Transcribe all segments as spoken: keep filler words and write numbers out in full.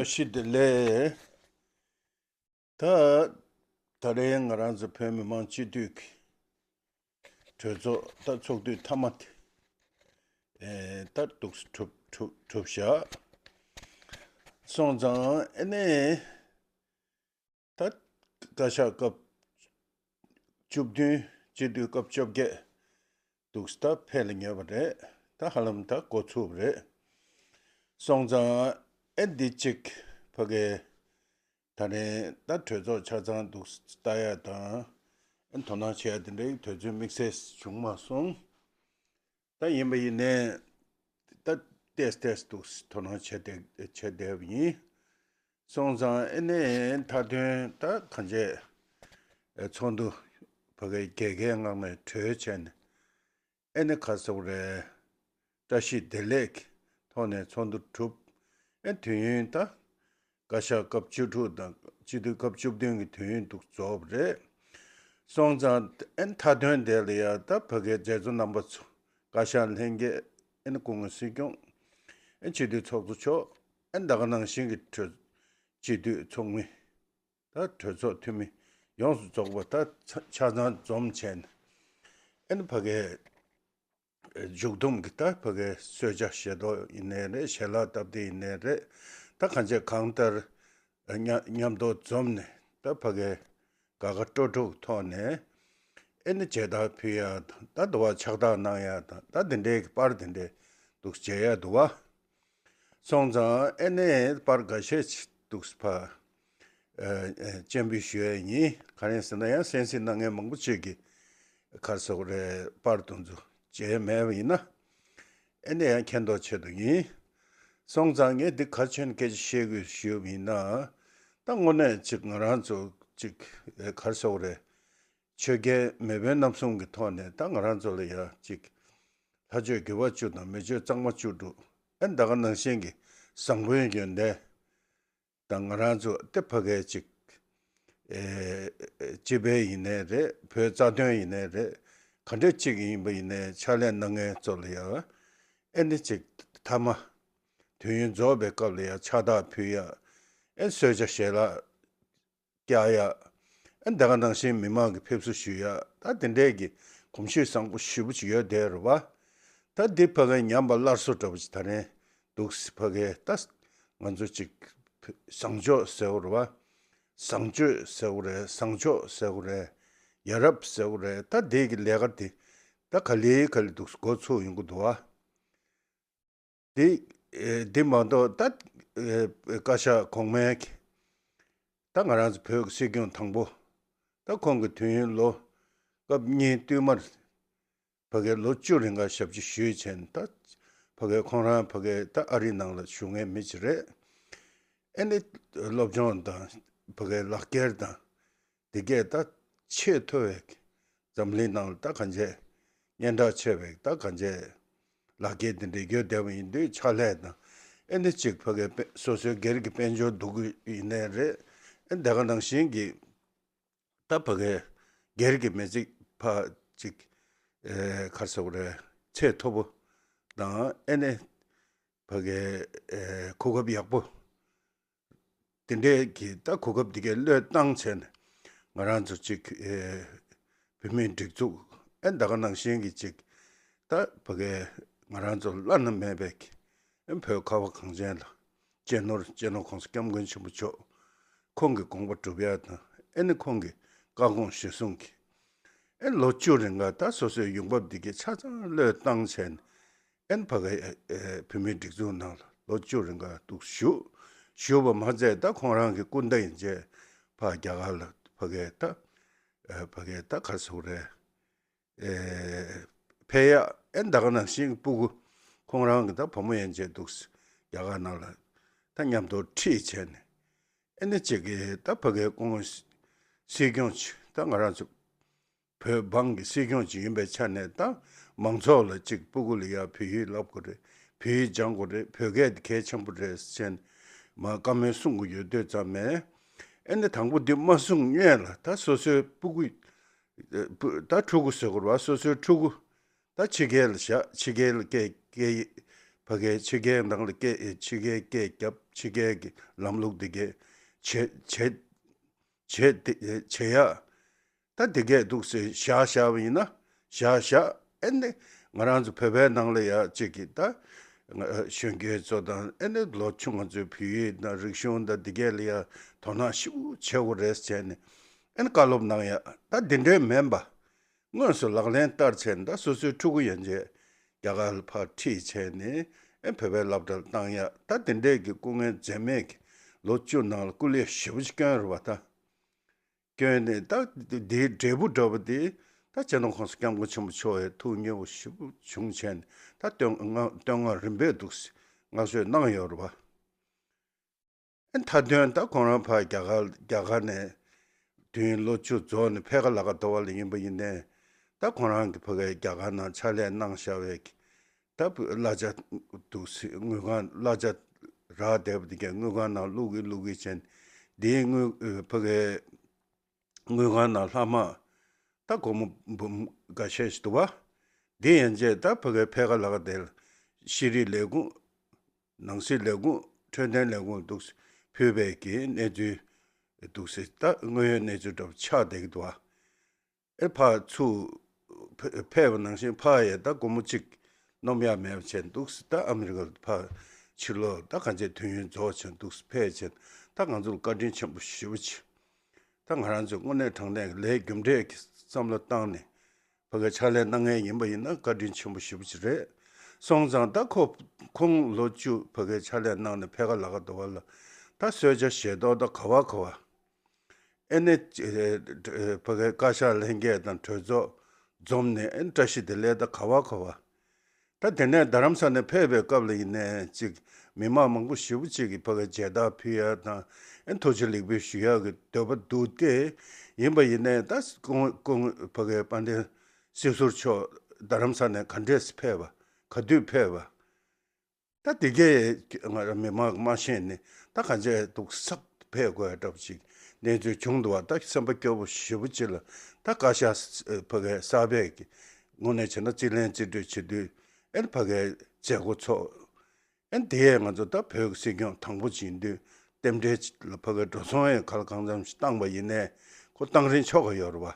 བཀྲ་ཤིས་བདེ་ལེགས། ད། ད་རེས་ང་རང་ཚོ་བོད་མི་མང་སྤྱི་འཐུས་ཀྱི་གྲོས་ཚོགས་ད་ཚོགས་དུས་མཐའ་མ་དེ། ཨེ། ད་འདུག་སེ་གྲུབ་གྲུབ་གྲུབ་བཞག་སོང་ཙང་ཨེ་ནས། ད་བཀའ་ཤག་སྐབས་བཅུ་བདུན། སྤྱི་འཐུས་སྐབས་བཅོ་བརྒྱད་འདུག་སེ་ད་ཕེབས་ལ་ཉེ་བ་རེད། ད་ཧ་ལམ་ད་འགོ་ཚུགས་པ་རེད། སོང་ཙང་ཨེ་འདི་གཅིག་ཕ་གི་ད་རེས་ད་གྲོས་ཚོགས་ཆ་ཚང་འདུག་སེ་ལྟ་ཡ་དང་ཨེ་དོ་སྣང་བྱེད་ཡ་དེ་འདྲའི་དུས་ཚོད་དམིགས་བསལ་བྱུང་མ་སོང་། ད་ཡིན་པ་ཡིན་ནའི་ད་ཏེས་ཏེས་འདུག་སེ་དོ་སྣང་བྱས་ཏེ་བྱས་བསྡད་པ་ཡིན། སོང་ཙང་ཨེ་ནས་མཐའ་དོན་ད་གང་བྱས་ཚོགས་འདུ་ཕ་གི་རྒྱལ་ཁའི་ངང་ནས་གྲོལ་བྱས་ནས་ཨེ་ནས་ག་རེ་ཟེར་དགོས་རེད། བཀྲ་ཤིས་བདེ་ལེགས་ཀྱི་ཐོག་ནས་ཚོགས་འདུ་གྲུབ། ཨེ་དུས་ཡུན་ད་བཀའ་ཤག་སྐབས་བཅུ་དྲུག་དང་སྤྱི་འཐུས་སྐབས་བཅུ་བདུན་གྱི་དུས་ཡུན་འདུག་རྫོགས་པ་རེད། སོང་ཙང་ཨེ་མཐའ་དོན་དེ་ལ་ཡ་ད་ཕ་གིའི་མཛད་གཙོ་རྣམ་པ་ཚོ་བཀའ་ཤག་ལྷན་རྒྱས། ཨེ་ནི་སྐུ་ངོ་སྲིད་སྐྱོང་། ཨེ་སྤྱི་འཐུས་ཚོགས་གཙོ་མཆོག་ཨེ་ད་ག་ནང་བཞིན་གྱི་གྲོས་སྤྱི་འཐུས་ཚོགས་མི། ད་གྲོས་ཚོགས་འཐུས་མི་ཡོངས་སུ་རྫོགས་པ་ད་ཆ་ཆ་ཚང་འཛོམས་བྱས་ནས་ཨེ་ནི་ཕ་གིའི་མཇུག་བསྡོམས་ཀྱི་ད་ཕ་གིའི་གསོལ་ཇ་བཞེས་ཐོག་ཡིན་ནའི་རེད། ཞལ་ལག་སྟབས་བདེ་ཡིན་ནའི་རེད། ད་གང་བྱས་གང་ལྟར་མཉམ་མཉམ་དུ་འཛོམས་ནས་ད་ཕ་གིའི་དགའ་དགའ་སྤྲོ་སྤྲོ་གི་ཐོག་ནས་ཨེ་ནི་མཇལ་དར་ཕུལ་ཡ་དང་ད་དུ་བ་ཕྱག་རྟགས་གནང་ཡ་དང་ད་དེ་འདྲའི་གི་པར་དེ་འདྲའི་འདུག་མཇལ་ཡ་འདུག་བ། སོང་ཙང་ཨེ་ནས་པར་འགའ་ཤས་ཅིག་འདུག་སེ་ཕ། ཨ། ཨ། སྤྱན་འབུལ་ཞུ་ཡས་ཡིན། ག་རེ་ཟེར་ན་ཡང་གསན་གཟིགས་གནང་མཁན་མང་པོ་ཅིག་གིས་ག་རེ་ཟེར་དགོས་རེད། པར་དེ་ཚོ་མཇལ་མེད་པ་ཡིན་ན་ཨེ་ནས་ཡང་མཁྱེན་རྟོགས་ཆེད་དུ་ཡིན། སོང་ཙང་ངས་འདི་ག་རེ་བྱས་ནས་སྐད་ཆ་བཤད་དགོས་ཞུས་པ་ཡིན་ན། ད་དངོས་གནས་ཅིག་ང་རང་ཚོ་ཅིག་ག་རེ་ཟེར་དགོས་རེད། ཆོས་རྒྱལ་མེས་དབོན་རྣམ་གསུམ་གྱི་ཐོག་ནས་ད་ང་རང་ཚོ་ལ་ཡ་ཅིག་ལྷ་ཆོས་དགེ་བ་བཅུ་དང་མི་ཆོས་གཙང་མ་བཅུ་དྲུག་ཨེ་ད་ག་ནང་བཞིན་གྱི་བཟང་པོའི་ཡོན་ཏན་དང་ང་རང་ཚོ་ཏེ་ཕ་གའི་ཅིག་ཨེ་སྤྱི་པའི་ཡིན་ནའི་རེད། བོད་རྩ་དོན་ཡིན་ནའི་རེད། ག་འདྲ་ཅིག་ཡིན་པ་ཡིན་ནའི་ཕྱག་ལས་གནང་མཁན་ཚོ་ལ་ཡ་ཨེ་ནི་ཅིག་མཐའ་མ་དུས་ཡུན་རྫོགས་པའི་སྐབས་ལ་ཡ་ཕྱག་རྟགས་ཕུལ་ཡ། ཨེ་གསོལ་ཇ་ཞལ་ལག་བཀྱག་ཡ། ཨ་ད་ག་ནང་བཞིན་མི་མང་གི་ཕེབས་བསུ་ཞུ་ཡ། ད་དེ་འདྲས་ཀྱི་གོམས་གཤིས་བཟང་པོ་ཞེ་པོ་ཅིག་ཡོད་བསྡད་རེད་བ། ད་འདི་ཕ་གིའི་ཉམས་པ་སླར་གསོ་འདྲ་པོ་ཅིག་ད་རེས་འདུག་སེ་ཕ་གིའི་ད་ང་ཚོ་ཅིག་བཟང་སྤྱོད་ཟེར་དགོས་རེད་བ། བཟང་སྤྱོད་ཟེར་དགོས་རེད། བཟང་སྤྱོད་ཟེར་དགོས་རེད། ཡ་རབས་ཟེར་དགོས་རེད། ད་འདི་གི་ལས་ཀ་འདི་ད་ག་ལེ་ག་ལེ་འདུག་སེ་འགོ་ཚུགས་ཡོང་གི་འདུག་བ། འདི། ཨེ། འདི་མ་གཏོགས་ད། ཨེ། བཀའ་ཤག་གོང་མའི་གི། ད་ང་རང་ཚོ་བོད་ཀྱི་སྲིད་སྐྱོང་དང་པོ། ད་ཁོང་གི་དུས་ཡུན་ལོ། སྐབས་གཉིས་བསྟུད་མར། ཕ་གིར་ལོ་བཅུ་རིང་ག་ཞབས་ཕྱི་ཞུས་བྱས་ནས་ད། ཕ་གིར་ཁོང་རང་ཕ་གིར་ད་ཨ་རིའི་ནང་ལ་བཞུགས་མཁན་མི་ཅིག་རེད། ཨེ་ནི། སློབ་སྦྱོང་དང་། ཕ་གིའི་ལག་འཁྱེར་དང་། འདི་གས་ད་ཆེས་མཐོ་བའི་འཛམ་གླིང་ནང་ལ་ད་གང་བྱས་སྙན་གྲགས་ཆེ་བའི་ད་གང་བྱས་ལག་འཁྱེར་འདི་འདྲ་ཡོད་བསྡད་པ་ཡིན་དུས་ཕྱག་ལས་དང་ཨེ་འདི་གཅིག་ཕ་གིའི་དཔེ་སོ་སོའི་སྒེར་གྱི་དཔལ་འབྱོར་འདུག་གི་ཡིན་ནའི་རེད། ཨེ་འདི་ག་ནང་བཞིན་གྱི་ད་ཕ་གིའི་སྒེར་གྱི་མི་ཚེ་ཕ་གཅིག་ཨེ་ག་རེ་ཟེར་དགོས་རེད། ཚད་མཐོ་པོ་དང་ཨེ་ནི་ཕ་གིའི་ཨེ་གོ་སྐབས་ཡག་པོ། དེ་འདྲའི་གི་ད་གོ་སྐབས་འདི་གའི་བློས་བཏང་བྱས་ནས་ང་རང་ཚོ་གཅིག་ཨེ་བོད་མིའི་སྒྲིག་འཛུགས་ཨེ་ད་ག་ནང་བཞིན་གྱི་གཅིག་ད་ཕ་གིའི་ང་རང་ཚོ་བླ་ན་མེད་པའི་གི་ཨེ་བོད་ཁ་བ་གངས་ཅན་ལ་གཅེས་ནོར་གཅེས་ནོར་༸གོང་ས་༸སྐྱབས་མགོན་ཆེན་པོ་མཆོག་ཁོང་གི་དགོངས་པ་སྒྲུབ་ཡ་དང་ཨེ་ནི་ཁོང་གི་བཀའ་དགོངས་གཞིར་བཟུང་གི་ཨེ་ལོ་བཅུ་རིང་ག་ད་སོ་སོའི་ཡོང་འབབ་འདི་གའི་ཆ་ཚང་བློས་བཏང་བྱས་ནས། ཨན་ཕ་གི་ཨེ་ཨེ་བོད་མིའི་སྒྲིག་འཛུགས་ནང་ལ་ལོ་བཅུ་རིང་ག་འདུག་བཞུགས། བཞུགས་པ་མ་ཚད་ད་ཁོང་རང་གི་སྐུ་ཟླ་ཡིན་རྗེས་ཕ་རྒྱ་གར་ལ་ཕ་གི་ད་ཨེ་ཕ་གི་ད་ག་རེ་ཟེར་དགོས་རེད། ཨེ་ཕེབས་ཡ། ཨན་ད་ག་ནང་བཞིན་སྤུ་གུ་ཁོང་རང་གི་ད་བུ་མོ་ཡན་ཆད་འདུག་རྒྱ་གར་ནང་ལ་ད་མཉམ་དུ་ཁྲིད་བྱས་ནས་ཨན་ནི་གཅིག་གི་ད་ཕ་གི་སྐུ་ངོ་སྲིད་སྐྱོང་ཆེ་ད་ང་རང་ཚོ། བོད་འབངས་ཀྱི་སྲིད་སྐྱོང་ཅིག་ཡིན་པའི་ཆ་ནས་ད་མང་ཚོགས་ལ་གཅིག་སྤུ་གུ་ལ་ཡ་བོད་ཡིག་བསླབ་དགོས་རེད། བོད་ཡིག་སྦྱང་དགོས་རེད། བོད་སྐད་འདི་གལ་ཆེན་པོ་རེད་ཟེར་ནས་མ་བཀའ་མོལ་གསུང་གི་ཡོད་དུས་ཙམ་ནས། ཨེ་ནི་དང་པོ་འདི་མ་གསུང་སྔོན་ལ་ད་སོ་སོའི་སྤུ་གུ། ཨེ་སྤུ་ད་ཕྲུ་གུ་ཟེར་དགོས་རེད་བ། སོ་སོའི་ཕྲུ་གུ་ད་ཕྱི་རྒྱལ་ལ་བཞག་ཕྱི་རྒྱལ་ལ་སྐད་སྐད་ཡིག་ ཕ་གིའི་ཕྱི་རྒྱལ་ནང་ལ་སྐད་ཕྱི་རྒྱལ་སྐད་རྒྱབ། ཕྱི་རྒྱལ་གྱི་ལམ་ལུགས་འདི་གས་བྱེད་བྱེད་བྱེད་དེ་བྱེད་ཡ། ད་འདི་གས་འདུག་སེ་བཞག་བཞག་པ་ཡིན་ན། བཞག་བཞག་ཨེ་ནི་ང་རང་ཚོ་བོད་པའི་ནང་ལ་ཡ་གཅིག་གིས་ད་ང་གཞོན་སྐྱེས་ཚོ་དང་། ཨེ་ནི་ལོ་ཆུང་ང་ཚོའི་བོད་ཡིག་དང་རིག་གཞུང་དང་འདི་གས་ལ་ཡ་དོ་སྣང་ཞེ་པོ་བྱེད་དགོས་རེད་ཟེར་ནས། ཨེ་ནི་བཀའ་སློབ་གནང་ཡ། ད་འདི་འདྲའི་མིན་པ། དངོས་སུ་ལག་ལེན་བསྟར་བྱས་ནས། ད་སོ་སོའི་ཕྲུ་གུ་ཡན་ཆད་རྒྱ་གར་ལ་ཕར་ཁྲིད་བྱས་ནས། ཨེ་བོད་པའི་སློབ་གྲྭ་ལ་བཏང་ཡ། ད་དེ་འདྲས་ཀྱི་སྐུ་ངལ་འཛེམས་མེད་ཀྱི་ལོ་བཅུ་ནང་ལ་སྐུ་ལས་ཞེ་པོ་ཅིག་བསྐྱོན་རེད་བ། ད་བསྐྱོན་ནས་ད་དེའི་འབྲས་བུ་འདྲ་བོ་དེ། ད་སྤྱི་ནོར་༸གོང་ས་༸སྐྱབས་མགོན་ཆེན་པོ་མཆོག་ཡི་ཐུགས་མཉེས་པོ་ཞེ་པོ་བྱུང་བྱས་ནས། ད་བསྟོད་བསྔགས་བསྟོད་བསྔགས་རིམ་པས་འདུག་སེ་བསྔགས་བརྗོད་གནང་ཡོད་རེད་བ། ཨེ་མཐའ་དོན་ད་ཁོང་རང་ཕར་རྒྱ་གར་རྒྱ་གར་ནས་དུས་ཡུན་ལོ་བཅུ་རྫོགས་ནས་ཕེབས་ཀ་ལ་ཀ་འདྲ་བ་ལ་ཡིན་པ་ཡིན་ནའི། ད་ཁོང་རང་གི་ཕ་གིའི་རྒྱ་གར་ནང་ཕྱག་ལས་གནང་བཞག་པའི་གི་ད་བུ་གླ་ཆ་འདུག་སེ། དངུལ་ཁང་གླ་ཆ་རག་བསྡད་པ་དེ་གས་དངུལ་ཁང་ནང་བླུག་གི་བླུག་གི་བྱས་ནས། དེའི་དངུལ་ཕ་གིའི་དངུལ་ཁང་ནང་ལྷག་མ། ད་སྒོར་མོ་འབུམ་འགའ་ཤས་ཤིག་འདུག་བ། འདི་ཡན་ཆད་ད་ཕ་གིའི་ཕེབས་ཀ་ལ་ཀ་དེ་ལ་ཤེས་རིག་ལས་ཁུངས། ནང་སྲིད་ལས་ཁུངས། འཕྲོད་བསྟེན་ལས་ཁུངས་ལ་འདུག་སེ་ཕུལ་བའི་གི་གནས་ཚུལ་འདུག་སེ། ད་དངོས་ཡོད་གནས་ཚུལ་འདྲ་པོ་ཆགས་བསྡད་ཀྱི་འདུག་བ། ཨེ་ཕར་ཚུར་ཕེ་ཕེབས་པ་ནང་བཞིན་ཕར་ཡང་ད་སྒོར་མོ་གཅིག་སྣོམ་ཡ་མེད་པ་བྱས་འདུག་སེ། ད་ཨ་མི་རི་ཀ་ལ་ཕར་ཕྱིར་ལོག་ད་གང་ཅི་དུས་ཡུན་རྫོགས་བྱས་འདུག་སེ་ཕེབས་བྱས། ད་ང་ཚོ་ལ་བཀའ་དྲིན་ཆེན་པོ་ཞེ་པོ་ཅིག་ད་ང་རང་ཚོས་དངོས་གནས་དྲང་གནས་ཀྱི་ལས་རྒྱུ་འབྲས་ཀྱི་བསམ་བློ་བཏང་ནས་ཕ་གིར་ཕྱག་ལས་གནང་མཁན་ཡིན་པ་ཡིན་ན་བཀའ་དྲིན་ཆེན་པོ་ཞེ་པོ་ཅིག་རེད། སོང་ཙང་ད་ཁོ་ཁོང་ལོ་བཅུ་ཕ་གིར་ཕྱག་ལས་གནང་ནས་ཕེབས་ཀ་ལ་ཀ་འདྲ་བ་ལ། ད་གསོལ་ཇ་བཞེས་ཐོག་ད་ག་བ་ག་བ། ཨེ་ནས་ཕ་གིའི་བཀའ་ཤག་ལྷན་རྒྱས་དང་གྲོས་ཚོགས་འཛོམས་ནས། ཨེ་ནས་བཀྲ་ཤིས་བདེ་ལེགས་ད་ག་བ་ག་བ། ད་དེ་ནས་རྡ་རམ་ས་ནས་ཕེབས་པའི་སྐབས་ལ་ཡིན་ནའི་ཅིག་མི་མང་མང་པོ་ཞེ་པོ་ཅིག་གིས་ཕ་གིར་མཇལ་དར་ཕུལ་ཡ་དང་། ཨེ་ཐུགས་རྗེ་ལེགས་འབུལ་ཞུ་ཡ་གི་འདོད་པ་འདུག་སྟེ། ཡིན་པ་ཡིན་ནའི་ད་སྐུ་སྐུ་ཕ་གིའི་དཔལ་ལྡན་སྲིད་ཟུར་མཆོག་རྡ་རམ་ས་ནས་ག་འདྲས་ཕེབས་པ། ག་དུས་ཕེབས་པ། ད་དེ་གས་ང་རང་མི་མང་མ་ཤེས་ནས། ད་གང་ཅི་འདུག་སེ་ཕེབས་དགོས་ཡ་འདྲ་པོ་ཅིག་གནས་ཚུལ་བྱུང་འདུག་བ། ད་སེམས་པ་སྐྱོ་པོ་ཞེ་པོ་ཅིག་ལ། ད་བཀའ་ཤག་ཕ་གིའི་གསར་པས་ཀྱི་དངོས་གནས་བྱས་ན་རྩིས་ལེན་རྩིས་སྤྲོད་བྱེད་དུས། ཨེ་ཕ་གིའི་མཛད་སྒོ་ཚོགས། ཨེ་དེ་ཡས་ང་ཚོ་ད་བོད་ཀྱི་སྲིད་སྐྱོང་དང་པོ་ཅིག་ཡིན་དུས། རྟེན་འབྲེལ་ལ་ཕ་གིའི་འགྲོ་སོང་ཡང་ག་ལ་གང་འཚམ་ཞིག་བཏང་བ་ཡིན་ནའི། ཁོ་བཏང་རིན་ཆོག་གི་ཡོད་རེད་བ།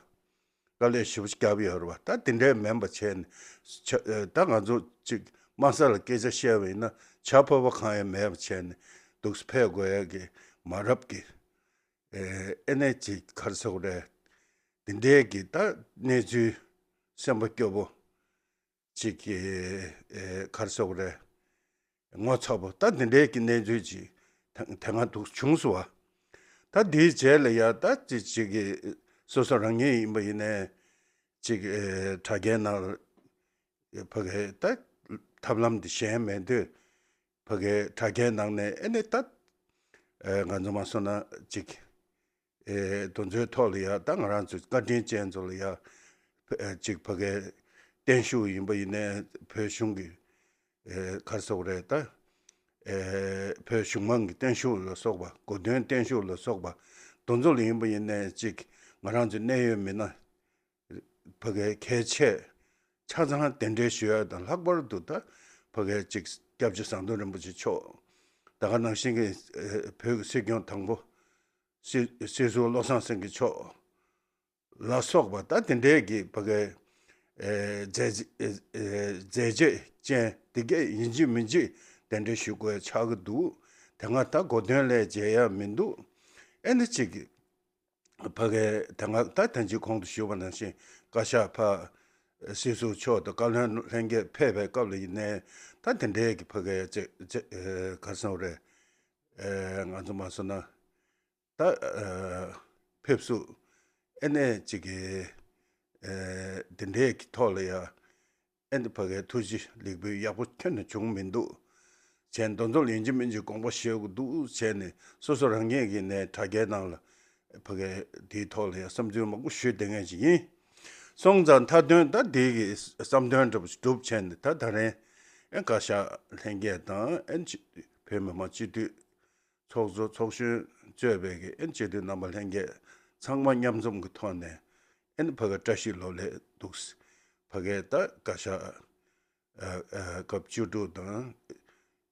དཀའ་ལས་ཞེ་པོ་ཅིག་བརྒྱབ་ཡོད་རེད་བ། ད་དེ་འདྲའི་མིན་པ་བྱས་ནས། ཆ་ཨེ་ད་ང་ཚོ་ཅིག་དམའ་ས་ལ་སྐད་ཆ་བཤད་པ་ཡིན་ན། བྱ་ཕོར་པ་གང་ཡང་མེད་པ་བྱས་ནས་འདུག་སེ་ཕེབས་དགོས་ཡ་གི་མ་རབས་ཀྱི་ཨེ་ཨེ་ནས་ཅིག་ག་རེ་ཟེར་དགོས་རེད། དེ་འདྲའི་གི་ད་གནས་ཚུལ་སེམས་པ་སྐྱོ་པོ་ཅིག་གི་ཨེ་ག་རེ་ཟེར་དགོས་རེད། ངོ་ཚ་པོ་ད་དེ་འདྲའི་གི་གནས་ཚུལ་ཅིག་དེ་དེ་སྔ་འདུག་བྱུང་སོང་བ། ད་དེའི་རྗེས་ལ་ཡ་ད་ཅིག་ཅིག་གི་སོ་སོ་རང་ཉིད་ཡིན་པ་ཡིན་ནའི་ཅིག་ཨེ་དྲ་རྒྱའི་ནང་ལ་ཕ་གིའི་ད་ཐབས་ལམ་འདི་གཞན་མེད་དུས། ཕ་གིའི་དྲ་རྒྱའི་ནང་ནས་ཨེ་ནས་ད་ཨེ་ང་ཚོ་མ་སོང་ན་ཅིག་ཨེ་དེ་ཚོའི་ཐོག་ལ་ཡ། ད་ང་རང་ཚོའི་བཀའ་དྲིན་ཅན་ཚོ་ལ་ཡ། ཨེ་ཅིག་ཕ་གིའི་བརྟན་བཞུགས་ཡིན་པ་ཡིན་ནའི། བོད་གཞུང་གི་ཨེ་ག་རེ་ཟེར་དགོས་རེད། ད་ཨེ་བོད་གཞུང་མང་གི་བརྟན་བཞུགས་ལ་སོགས་པ། གོ་སྟོན་བརྟན་བཞུགས་ལ་སོགས་པ་དེ་ཚོ་ལ་ཡིན་པ་ཡིན་ནའི་ཅིག་ང་རང་ཚོའི་གནད་ཡོད་མི་སྣ་ཕ་གིའི་གལ་ཆེ་ཆ་ཚང་གདན་འདྲེན་ཞུ་ཡ་དང་། ལྷག་པར་དུ་ད་ཕ་གིའི་ཅིག་སྐྱབས་རྗེ་ཟམ་གདོང་རིན་པོ་ཆེ་མཆོག་ད་ག་ནང་བཞིན་གྱི་ཨེ་བོད་ཀྱི་སྲིད་སྐྱོང་དང་པོ། སྲིད་སྲིད་ཟུར་བློ་བཟང་སེང་གེ་མཆོག་ལ་སོགས་པ། ད་དེ་འདྲའི་གི་ཕ་གིའི་ཨེ་མཛད་ཨེ་ཨེ་མཛད་རྗེས་ཅན་དེ་གས་ཡིན་གཅིག་མིན་གཅིག་གདན་འདྲེན་ཞུ་དགོས་ཆགས་ཀྱི་འདུག་དེ་སྔ་ད་གོ་སྟོན་ལས་མཇལ་ཡ་མི་འདུག་ཨེ་ནི་ཅིག་ཕ་གིའི་དེ་སྔ་ད་ཐེངས་གཅིག་གོང་དུ་ཞུས་པ་ནང་བཞིན་བཀའ་ཤག་ཕར་སྲིད་ཟུར་མཆོག་དང་བཀའ་བློན་ལྷན་རྒྱས་ཕེབས་པའི་སྐབས་ལ་ཡིན་ནའི། ད་དེ་འདྲའི་གི་ཕ་གིའི་ཅིག་ཅིག་ཨེ་ག་རེ་ཟེར་དགོས་རེད། ཨེ་ང་ཚོ་མ་སོང་ན། ད་ཨ་ཕེབས་བསུ་ཨེ་ནས་ཅིག་གི་ཨེ་འདི་འདྲའི་གི་ཐོག་ལ་ཡ། ཨེ་འདི་ཕ་གིའི་ཐུགས་རྗེ་ལེགས་འབུལ་ཡག་པོ་ཁྱོན་ནས་བྱུང་མི་འདུག་བྱས་ནས་དེ་ཚོ་ལ་ཡིན་གཅིག་མིན་གཅིག་དགོངས་པ་བཞེས་དགོས་འདུག་བྱས་ནས་སོ་སོ་རང་ཉིད་ཀྱིས་ནས་དྲ་རྒྱའི་ནང་ལ་ཕ་གིའི་དེའི་ཐོག་ལ་ཡ་བསམ་ཚུལ་མང་པོ་ཞུས་བསྡད་མཁན་ཅིག་ཡིན། སོང་ཙང་མཐའ་དོན་ད་དེའི་གི་བསམ་དོན་འདྲ་པོ་ཞིག་གྲུབ་བྱས་ནས། ད་ད་རིང་ཨེ་བཀའ་ཤག་ལྷན་རྒྱས་དང་། ཨེ་བོད་མི་མང་སྤྱི་འཐུས་ཚོགས་གཙོ་ཚོགས་གཞོན་གཙོས་པའི་གི་ཨེ་སྤྱི་འཐུས་རྣམ་པ་ལྷན་རྒྱས་ཚང་མ་མཉམ་འཛོམས་ཀྱི་ཐོག་ནས། ཨེ་ཕ་གི་བཀྲ་ཤིས་ལོ་ལེགས་འདུག་ཕ་གི་ད་བཀའ་ཤག་ ཨ་ཨ་སྐབས་བཅུ་དྲུག་དང་།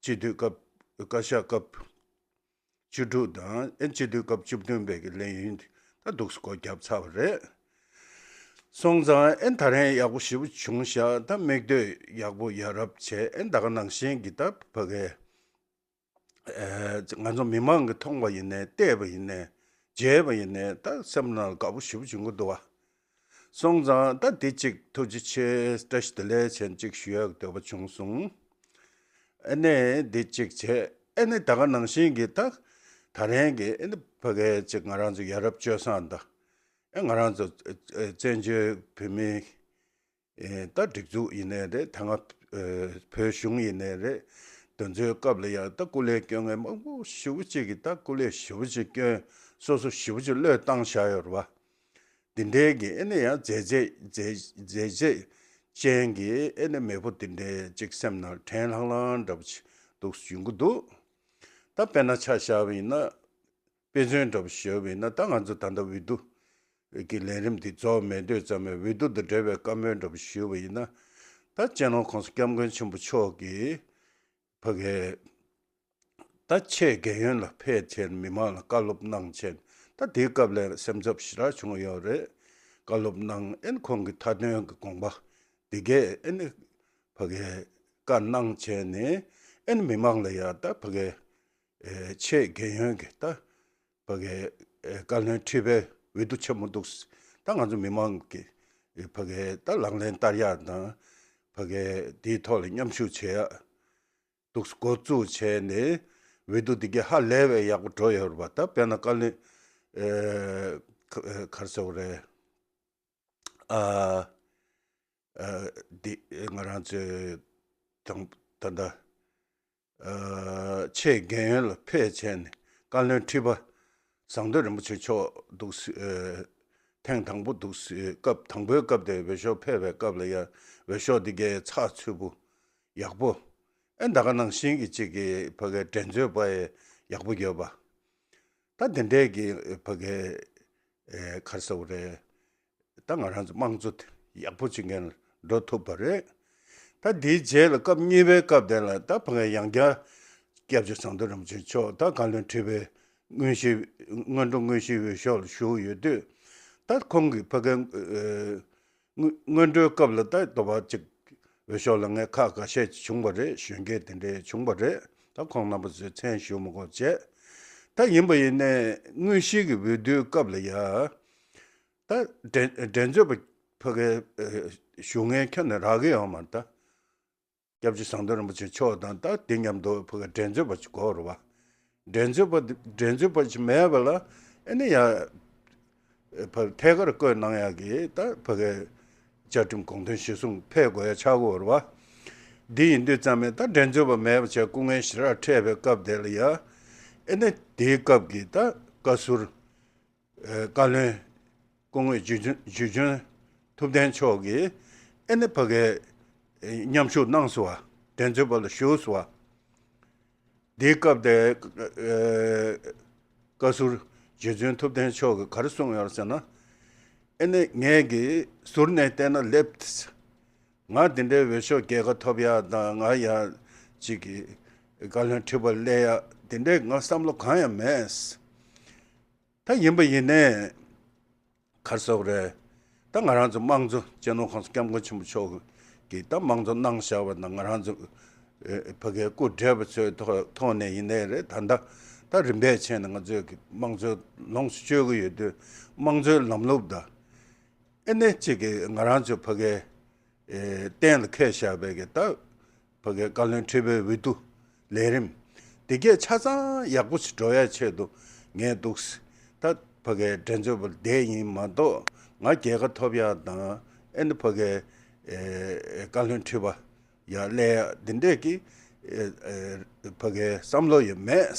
སྤྱི་འཐུས་སྐབས་བཀའ་ཤག་སྐབས་བཅུ་དྲུག་དང་ཨེ་སྤྱི་འཐུས་སྐབས་བཅུ་བདུན་པའི་གི་ལས་ཡུན་ད་འདུག་སེ་སྒོ་བརྒྱབ་ཚར་བ་རེད། སོང་ཙང་ཨེ་ད་རན་ཡག་པོ་ཞེ་པོ་བྱུང་ཤག་ད་མིག་ལྟོས་ཡག་པོ་ཡ་རབས་བྱས། ཨེ་ད་ག་ནང་བཞིན་གི་ད་ཕ་གི་ཨེ་ང་ཚོ་མི་མང་གིས་མཐོང་བ་ཡིན་ནའི་བལྟས་པ་ཡིན་ནའི་མཇལ་བ་ཡིན་ནའི་ད་སེམས་ནང་ལ་དགའ་པོ་ཞེ་པོ་བྱུང་གི་འདུག་བ། སོང་ཙང་ད་འདི་གཅིག་ཐུགས་རྗེ་ཆེ་བཀྲ་ཤིས་བདེ་ལེགས་བྱས་གཅིག་ཞུ་ཡག་འདོད་པ་བྱུང་སོང་། ཨ་ནི་འདི་གཅིག་བྱས། ཨ་ནི་ད་ག་ནང་བཞིན་གྱི་ད་ད་རན་གྱི་ཨ་ནི་ཕ་གི་གཅིག་ང་རང་ཚོ་ཡ་རབས་སྤྱོད་བཟང་དང་། ཨ་ང་རང་ཚོ་ཨ་ཨ་བཙན་བྱོལ་བོད་མིའི་ཨེ་ད་སྒྲིག་འཛུགས་ཡིན་ནའི་རེད། ད་སྔ་ཨེ་བོད་གཞུང་ཡིན་ནའི་རེད། དེ་ཚོའི་སྐབས་ལ་ཡང་ད་སྐུ་ལས་སྐྱོན་མཁན་མང་པོ་ཞེ་པོ་ཅིག་གིས་ད་སྐུ་ལས་ཞེ་པོ་ཅིག་སྐྱོན། སོ་སོ་ཞེ་པོ་ཅིག་བློས་བཏང་བཞག་ཡོད་རེད་བ། འདི་འདྲའི་གི་ཨ་ནི་ཡང་མཛད་རྗེས་མཛད་མཛད་རྗེས་ཅན་གྱི་ཨ་ནི་མེས་པོ་འདི་འདྲའི་ཅིག་སེམས་ནང་དྲན་ལྷང་ལྷང་འདྲ་པོ་ཅིག་འདུག་ཡོང་གི་འདུག་ད་དཔེར་ན་ཆ་བཞག་པ་ཡིན་ན། དཔེ་མཚོན་འདྲ་པོ་ཞུས་པ་ཡིན་ན། ད་ང་ཚོ་ད་ལྟ་འོས་བསྡུ་གི་ལས་རིམ་འདི་རྫོགས་མེད་དུས་ཙམ་པའི་འོས་བསྡུ་དང་འབྲེལ་བའི་བཀའ་མོལ་འདྲ་པོ་ཞུས་པ་ཡིན་ན། ད་སྤྱི་ནོར་༸གོང་ས་༸སྐྱབས་མགོན་ཆེན་པོ་མཆོག་གིས་ཕ་གི་ད་ཆེད་རྒྱལ་ཡོངས་ལ་ཕེབས་བྱས་མི་མང་ལ་བཀའ་སློབ་གནང་བྱས། ད་དེའི་སྐབས་ལ་སེམས་འཚབ་ཞེ་དྲག་བྱུང་ཡོད་རེད། བཀའ་སློབ་གནང་། ཨེ་ཁོང་གི་མཐའ་དོན་གྱི་དགོངས་པ་འདི་གས་ཨེ་ཕ་གི་བཀའ་གནང་བྱས་ནས། ཨེ་མི་མང་ལ་ཡ་ད་ཕ་གི་ཨེ་ཆེད་རྒྱལ་ཡོངས་ཀྱི་ད་ཕ་གི་ཨེ་བཀའ་བློན་ཁྲི་པའི་འོས་བསྡུ་ཆེན་མོ་འདུག་ད་ང་ཚོ་མི་མང་གི་ཨེ་ཕ་གི་ད་ལག་ལེན་བསྟར་ཡག་དང་། ཕ་གི་དེའི་ཐོག་ལ་མཉམ་ཞུགས་བྱེད་ཡག་འདུག་འགོ་བཙུགས་བྱས་ནས། འོས་བསྡུ་འདི་ག་ཧ་ལས་པའི་ཡག་པོ་འགྲོ་ཡོད་རེད་པ། ད་དཔེར་ན་བཀའ་བློན་ཨེ་ག་ག་རེ་ཟེར་དགོས་རེད། ཨ་ཨ་འདི་ང་རང་ཚོའི་དང་ད་ལྟ་ཨ་ཆེད་རྒྱལ་ཡོངས་ལ་ཕེབས་བྱས་ནས་བཀའ་བློན་ཁྲི་པ་ཟམ་གདོང་རིན་པོ་ཆེ་མཆོག་འདུག་སེ་ཨ་ཐེངས་དང་པོ་འདུག་སེ་སྐབས་དང་པོའི་སྐབས་དེ་འོས་ཤོག་ཕེབས་པའི་སྐབས་ལ་ཡ་འོས་ཤོག་འདི་གའི་ཚགས་ཚུད་པོ་ཡག་པོ། ཨེ་ད་ག་ནང་བཞིན་གྱི་གཅིག་གི་ཕ་གའི་འགྲན་རྩོད་པ་ཡི་ཡག་པོ་ཡོད་པ། ད་དེ་འདྲའི་གི་ཕ་གའི་ཨེ་ག་རེ་ཟེར་དགོས་རེད། ད་ང་རང་ཚོ་དམངས་གཙོ་དེ་ཡག་པོ་བྱེད་མཁན་ལ་འགྲོ་ཐུབ་པ་རེད། ད་དེའི་རྗེས་ལ་སྐབས་གཉིས་པའི་སྐབས་དེ་ལ་ད་ཕ་གའི་ཡང་བསྐྱར་སྐྱབས་རྗེ་ཟམ་གདོང་རིན་པོ་ཆེ་མཆོག་ད་བཀའ་བློན་ཁྲི་པའི་དངོས་གཞི་སྔོན་འགྲོ་དངོས་གཞིའི་འོས་ཤོག་ལ་ཞུགས་ཡོད་དུས། ད་ཁོང་གིས་ཕ་གའི་ཨེ་སྔོན་སྔོན་འགྲོའི་སྐབས་ལ་ད་དོ་བ་ཅིག་འོས་ཤོག་ལ་ངས་ཁག་འགའ་ཤས་ཅིག་བྱུང་བ་རེད། གཞོན་སྐྱེས་དེ་འདྲས་བྱུང་བ་རེད། ད་ཁོང་རྣམ་པ་ཚོའི་མཚན་ཞུ་མི་དགོས་བྱས། ད་ཡིན་པ་ཡིན་ནའི་དངོས་གཞིའི་གི་འོས་བསྡུའི་སྐབས་ལ་ཡ། ད་འགྲན་འགྲན་རྩོད་པ་ཕ་གའི་ཨེ་ཞུ་མཁན་ཁྱོན་ནས་རག་གི་ཡོད་མ་རེད་ད། སྐྱབས་རྗེ་ཟམ་གདོང་རིན་པོ་ཆེ་མཆོག་དང་ད་དེ་མཉམ་དུ་ཕ་གའི་འགྲན་རྩོད་པ་ཅིག་དགོས་རེད་བ། འགྲན་རྩོད་པ་འདི་འགྲན་རྩོད་པ་ཅིག་མེད་པ་ལ་ཨ་ནི་ཡ་ཕ་ཐད་ཀར་བསྐོས་གནང་ཡག་གི་ད་ཕ་གའི་བཅའ་ཁྲིམས་དགོངས་དོན་གཞིར་བཟུང་ཕེབས་དགོས་ཡ་ཆགས་ཀྱི་ཡོད་རེད་བ། འདི་ཡིན་དུས་ཙམ་ནས་ད་འགྲན་རྩོད་པ་མེད་པ་བྱས་སྐུ་ངལ་ཞེ་དྲག་འཕྲད་པའི་སྐབས་དེ་ལ་ཡ་ཨ་ནི་དེའི་སྐབས་ཀྱི་ད་བཀའ་ཟུར་ཨེ་བཀའ་བློན་སྐུ་ངོ་འཇུ་ཆེན་འཇུ་ཆེན་ཐུབ་བསྟན་མཆོག་གིས་ཨེ་ནི་ཕ་གའི་ཨེ་མཉམ་ཞུགས་གནང་སོང་བ། འགྲན་རྩོད་པ་ལ་ཞུགས་སོང་བ། འདིའི་སྐབས་དེ་ཨེ་བཀའ་ཟུར་འཇུ་ཆེན་ཐུབ་བསྟན་མཆོག་གིས་ག་རེ་གསུངས་ཡོད་ཟེར་ན། ཨེ་ནི་ངས་ཀྱི་ཟུར་ནས་བལྟས་ན་ལེབ། ང་དེ་འདྲའི་འོས་ཤོག་རྒྱལ་ཁ་ཐོབ་ཡག་དང་། ང་ཡ་གཅིག་གི་བཀའ་བློན་ཁྲི་པ་སླེབས་ཡག་དེ་འདྲའི་ང་བསམ་བློ་གང་ཡང་མེད། ད་ཡིན་པ་ཡིན་ནའི་ག་རེ་ཟེར་དགོས་རེད། ད་ང་རང་ཚོ་དམངས་གཙོ་སྤྱི་ནོར་༸གོང་ས་༸སྐྱབས་མགོན་ཆེན་པོ་མཆོག་གིས་ད་དམངས་གཙོ་གནང་བཞག་པ་དང་། ང་རང་ཚོ་ཨེ་ཕ་གའི་སྐུ་བགྲེས་པ་ཚོའི་ཐོག་ཐོག་ནས་ཡིན་ནའི་རེད། ད་ལྟ་ད་རིམ་པས་བྱས་ནས་ང་ཚོས་ཀྱི་དམངས་གཙོ་ལོངས་སུ་སྤྱོད་ཀྱི་ཡོད་དུས། དམངས་གཙོའི་ལམ་ལུགས་དང་། ཨེ་ནས་གཅིག་གི་ང་རང་ཚོ་ཕ་གའི་ཨེ་གཏན་ལ་འཁེལ་བཞག་པའི་གི་ད་ཕ་གའི་བཀའ་བློན་ཁྲི་པའི་འོས་བསྡུ་ལས་རིམ་དེ་གས་ཆ་ཚང་ཡག་པོ་ཞིག་འགྲོ་ཡ་ཆེད་དུ་ངས་འདུག་སེ་ད་ཕ་གའི་འགྲན་རྩོད་པ་བསྡད་ཡིན་མ་གཏོགས། ང་རྒྱལ་ཁ་ཐོབ་ཡ་དང་། ཨེ་ནི་ཕ་གའི་ཨེ་བཀའ་བློན་ཁྲི་པ་ཡ་སླེབས་ཡ་འདི་འདྲས་ཀྱི་ཨེ་ཨེ་ཕ་གའི་བསམ་བློ་ཡོད་མེད།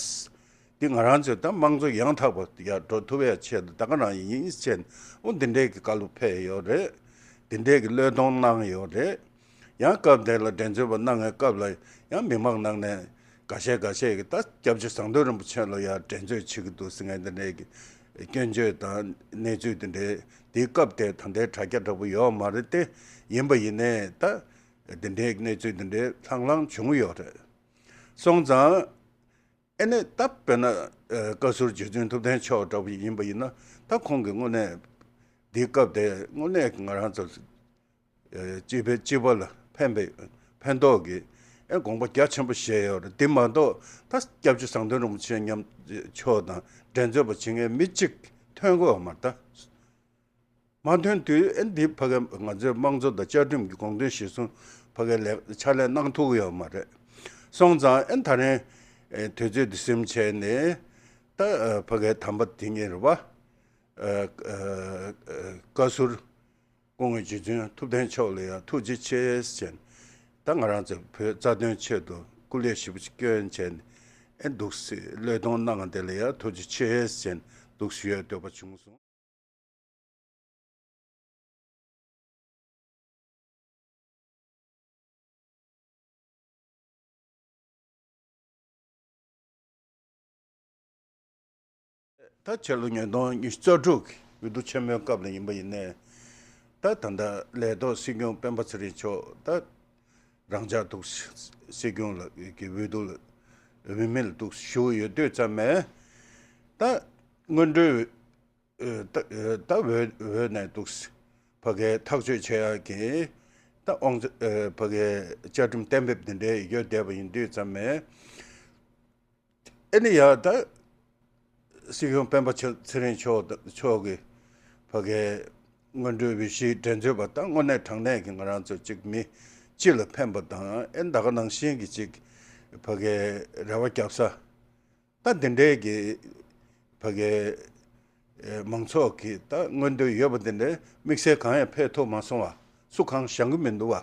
འདི་ང་རང་ཚོས་ད་དམངས་གཙོ་ཡང་དག་པ་ཡར་འགྲོ་ཐུབ་ཡ་ཆེད་དུ་ད་ག་རང་ཡིན་ཟེར་ནས། འོ་འདི་འདྲས་ཀྱི་བཀའ་སློབ་ཕེབས་ཡོད་རེད། འདི་འདྲས་ཀྱི་བློས་གཏོང་གནང་ཡོད་རེད། ཡང་སྐབས་དེ་ལ་འགྲན་རྩོད་པ་གནང་བའི་སྐབས་ལ་ཡང་མི་མང་ནང་ནས་འགའ་ཤས་འགའ་ཤས་ཀྱིས་ད་སྐྱབས་རྗེ་ཟམ་གདོང་རིན་པོ་ཆེ་ལ་ཡང་འགྲན་རྩོད་བྱེད་ཀྱི་འདུག་ཟེར་མཁན་འདི་འདྲས་ཀྱི་སྐྱོན་བརྗོད་དང་གནས་ཚུལ་འདི་འདྲས་འདིའི་སྐབས་དེ་ད་ལྟའི་དྲ་རྒྱ་འདྲ་པོ་ཡོད་མ་རེད་དེ། ཡིན་པ་ཡིན་ནའི་ད་ འདི་འདྲའི་གནས་ཚུལ་འདི་འདྲའི་ལྷང་ལྷང་བྱུང་ཡོད་རེད། སོང་ཙང་ཨེ་ནས་ད་དཔེར་ན་ཨ་བཀའ་ཟུར་རྗེ་བཙུན་ཐུབ་བསྟན་མཆོག་འདྲ་བོ་ཡིན་པ་ཡིན་ན། ད་ཁོང་གིས་དངོས་གནས་འདིའི་སྐབས་དེ་དངོས་གནས་ང་རང་ཚོ་ཨ་སྤྱི་པའི་སྤྱི་པ་ལ་ཕན་པའི་ཕན་ཐོགས་ཀྱི་ཨེ་དགོངས་པ་རྒྱ་ཆེན་པོ་བཞེས་ཡོད་རེད། དེ་མ་གཏོགས་ད་སྐྱབས་རྗེ་ཟམ་གདོང་རིན་པོ་ཆེ་མཉམ་མཆོག་དང་འགྲན་རྩོད་པ་བྱེད་མཁན་མི་གཅིག་ཐོན་གོ་ཡོད་མ་རེད་ད། མ་ཐོན་དུས་ཨེ་འདི་ཕ་གི་ང་ཚོའི་དམངས་གཙོ་དང་བཅའ་ཁྲིམས་ཀྱི་དགོངས་དོན་གཞིར་བཟུང་ཕ་གི་ལས་ཕྱག་ལས་གནང་ཐུབ་ཀྱི་ཡོད་མ་རེད། སོང་ཙང་ཨེ་ད་རིང་ཨེ་དུས་ཚོད་འདི་ཟིན་བྱས་ནས་ད་ཨ་ཕ་གི་དམ་པ་དེ་ཉིད་རེད་བ། ཨ་ཨ་བཀའ་ཟུར་སྐུ་ངོ་རྗེ་བཙུན་ཐུབ་བསྟན་མཆོག་ལ་ཡང་ཐུགས་རྗེ་ཆེ་ཟེར་ནས། ད་ང་རང་ཚོ་བོད་རྩ་དོན་ཆེད་དུ་སྐུ་ལས་ཞེ་པོ་ཅིག་བསྐྱོན་བྱས་ནས་ཨེ་འདུག་སེ་བློས་གཏོང་གནང་བ་དེ་ལ་ཡང་ཐུགས་རྗེ་ཆེ་ཟེར་ནས་འདུག་སེ་ཞུ་ཡ་འདོད་པ་བྱུང་སོང་། ད་ཕྱི་ལོ་ཉིས་སྟོང་ཉི་ཤུ་རྩ་དྲུག་གི་འོས་བསྡུ་ཆེན་མོའི་སྐབས་ལ་ཡིན་པ་ཡིན་ནའི། ད་ད་ལྟ་ལས་ཐོག་སྲིད་སྐྱོང་སྤེན་པ་ཚེ་རིང་མཆོག་ད་རང་འཇགས་འདུག་སྲིད་སྐྱོང་ལ་གི་འོས་བསྡུ་ལ་འོས་མི་ལ་འདུག་ཞུགས་ཡོད་དུས་ཙམ་ནས། ད་སྔོན་འགྲོའི་ཨ་ད་ཨ་ད་འོས་འོས་ནས་འདུག་ཕ་གིའི་ཐག་གཅོད་བྱེད་ཡག་གི་ད་དབང་ཨ་ཕ་གིའི་བཅའ་ཁྲིམས་གཏན་འབེབས་འདི་འདྲའི་ཡོད་བསྡད་པ་ཡིན་དུས་ཙམ་ནས། ཨེ་ནི་ཡ་ད་སྲིད་སྐྱོང་སྤེན་པ་ཚེ་ཚེ་རིང་མཆོག་མཆོག་གིས་ཕ་གིའི་སྔོན་འགྲོའི་འོས་གཞིའི་འགྲན་རྩོད་པ་ད་དངོས་གནས་དྲང་གནས་ཀྱི་ང་རང་ཚོ་གཅིག་མི་སྤྱི་ལ་ཕན་པ་དང་། ཨེ་ད་ག་ནང་བཞིན་གྱི་གཅིག་ཕ་གིའི་རེ་བ་རྒྱབ་ས། ད་འདི་འདྲའི་གི་ཕ་གིའི་ཨེ་མང་ཚོགས་ཀྱི་ད་མངོན་འདོད་ཡོད་པ་འདི་འདྲའི་དམིགས་བསལ་གང་ཡང་ཕེབས་ཐུབ་མ་སོང་བ། སུ་གང་བཞེངས་གི་མི་འདུག་བ།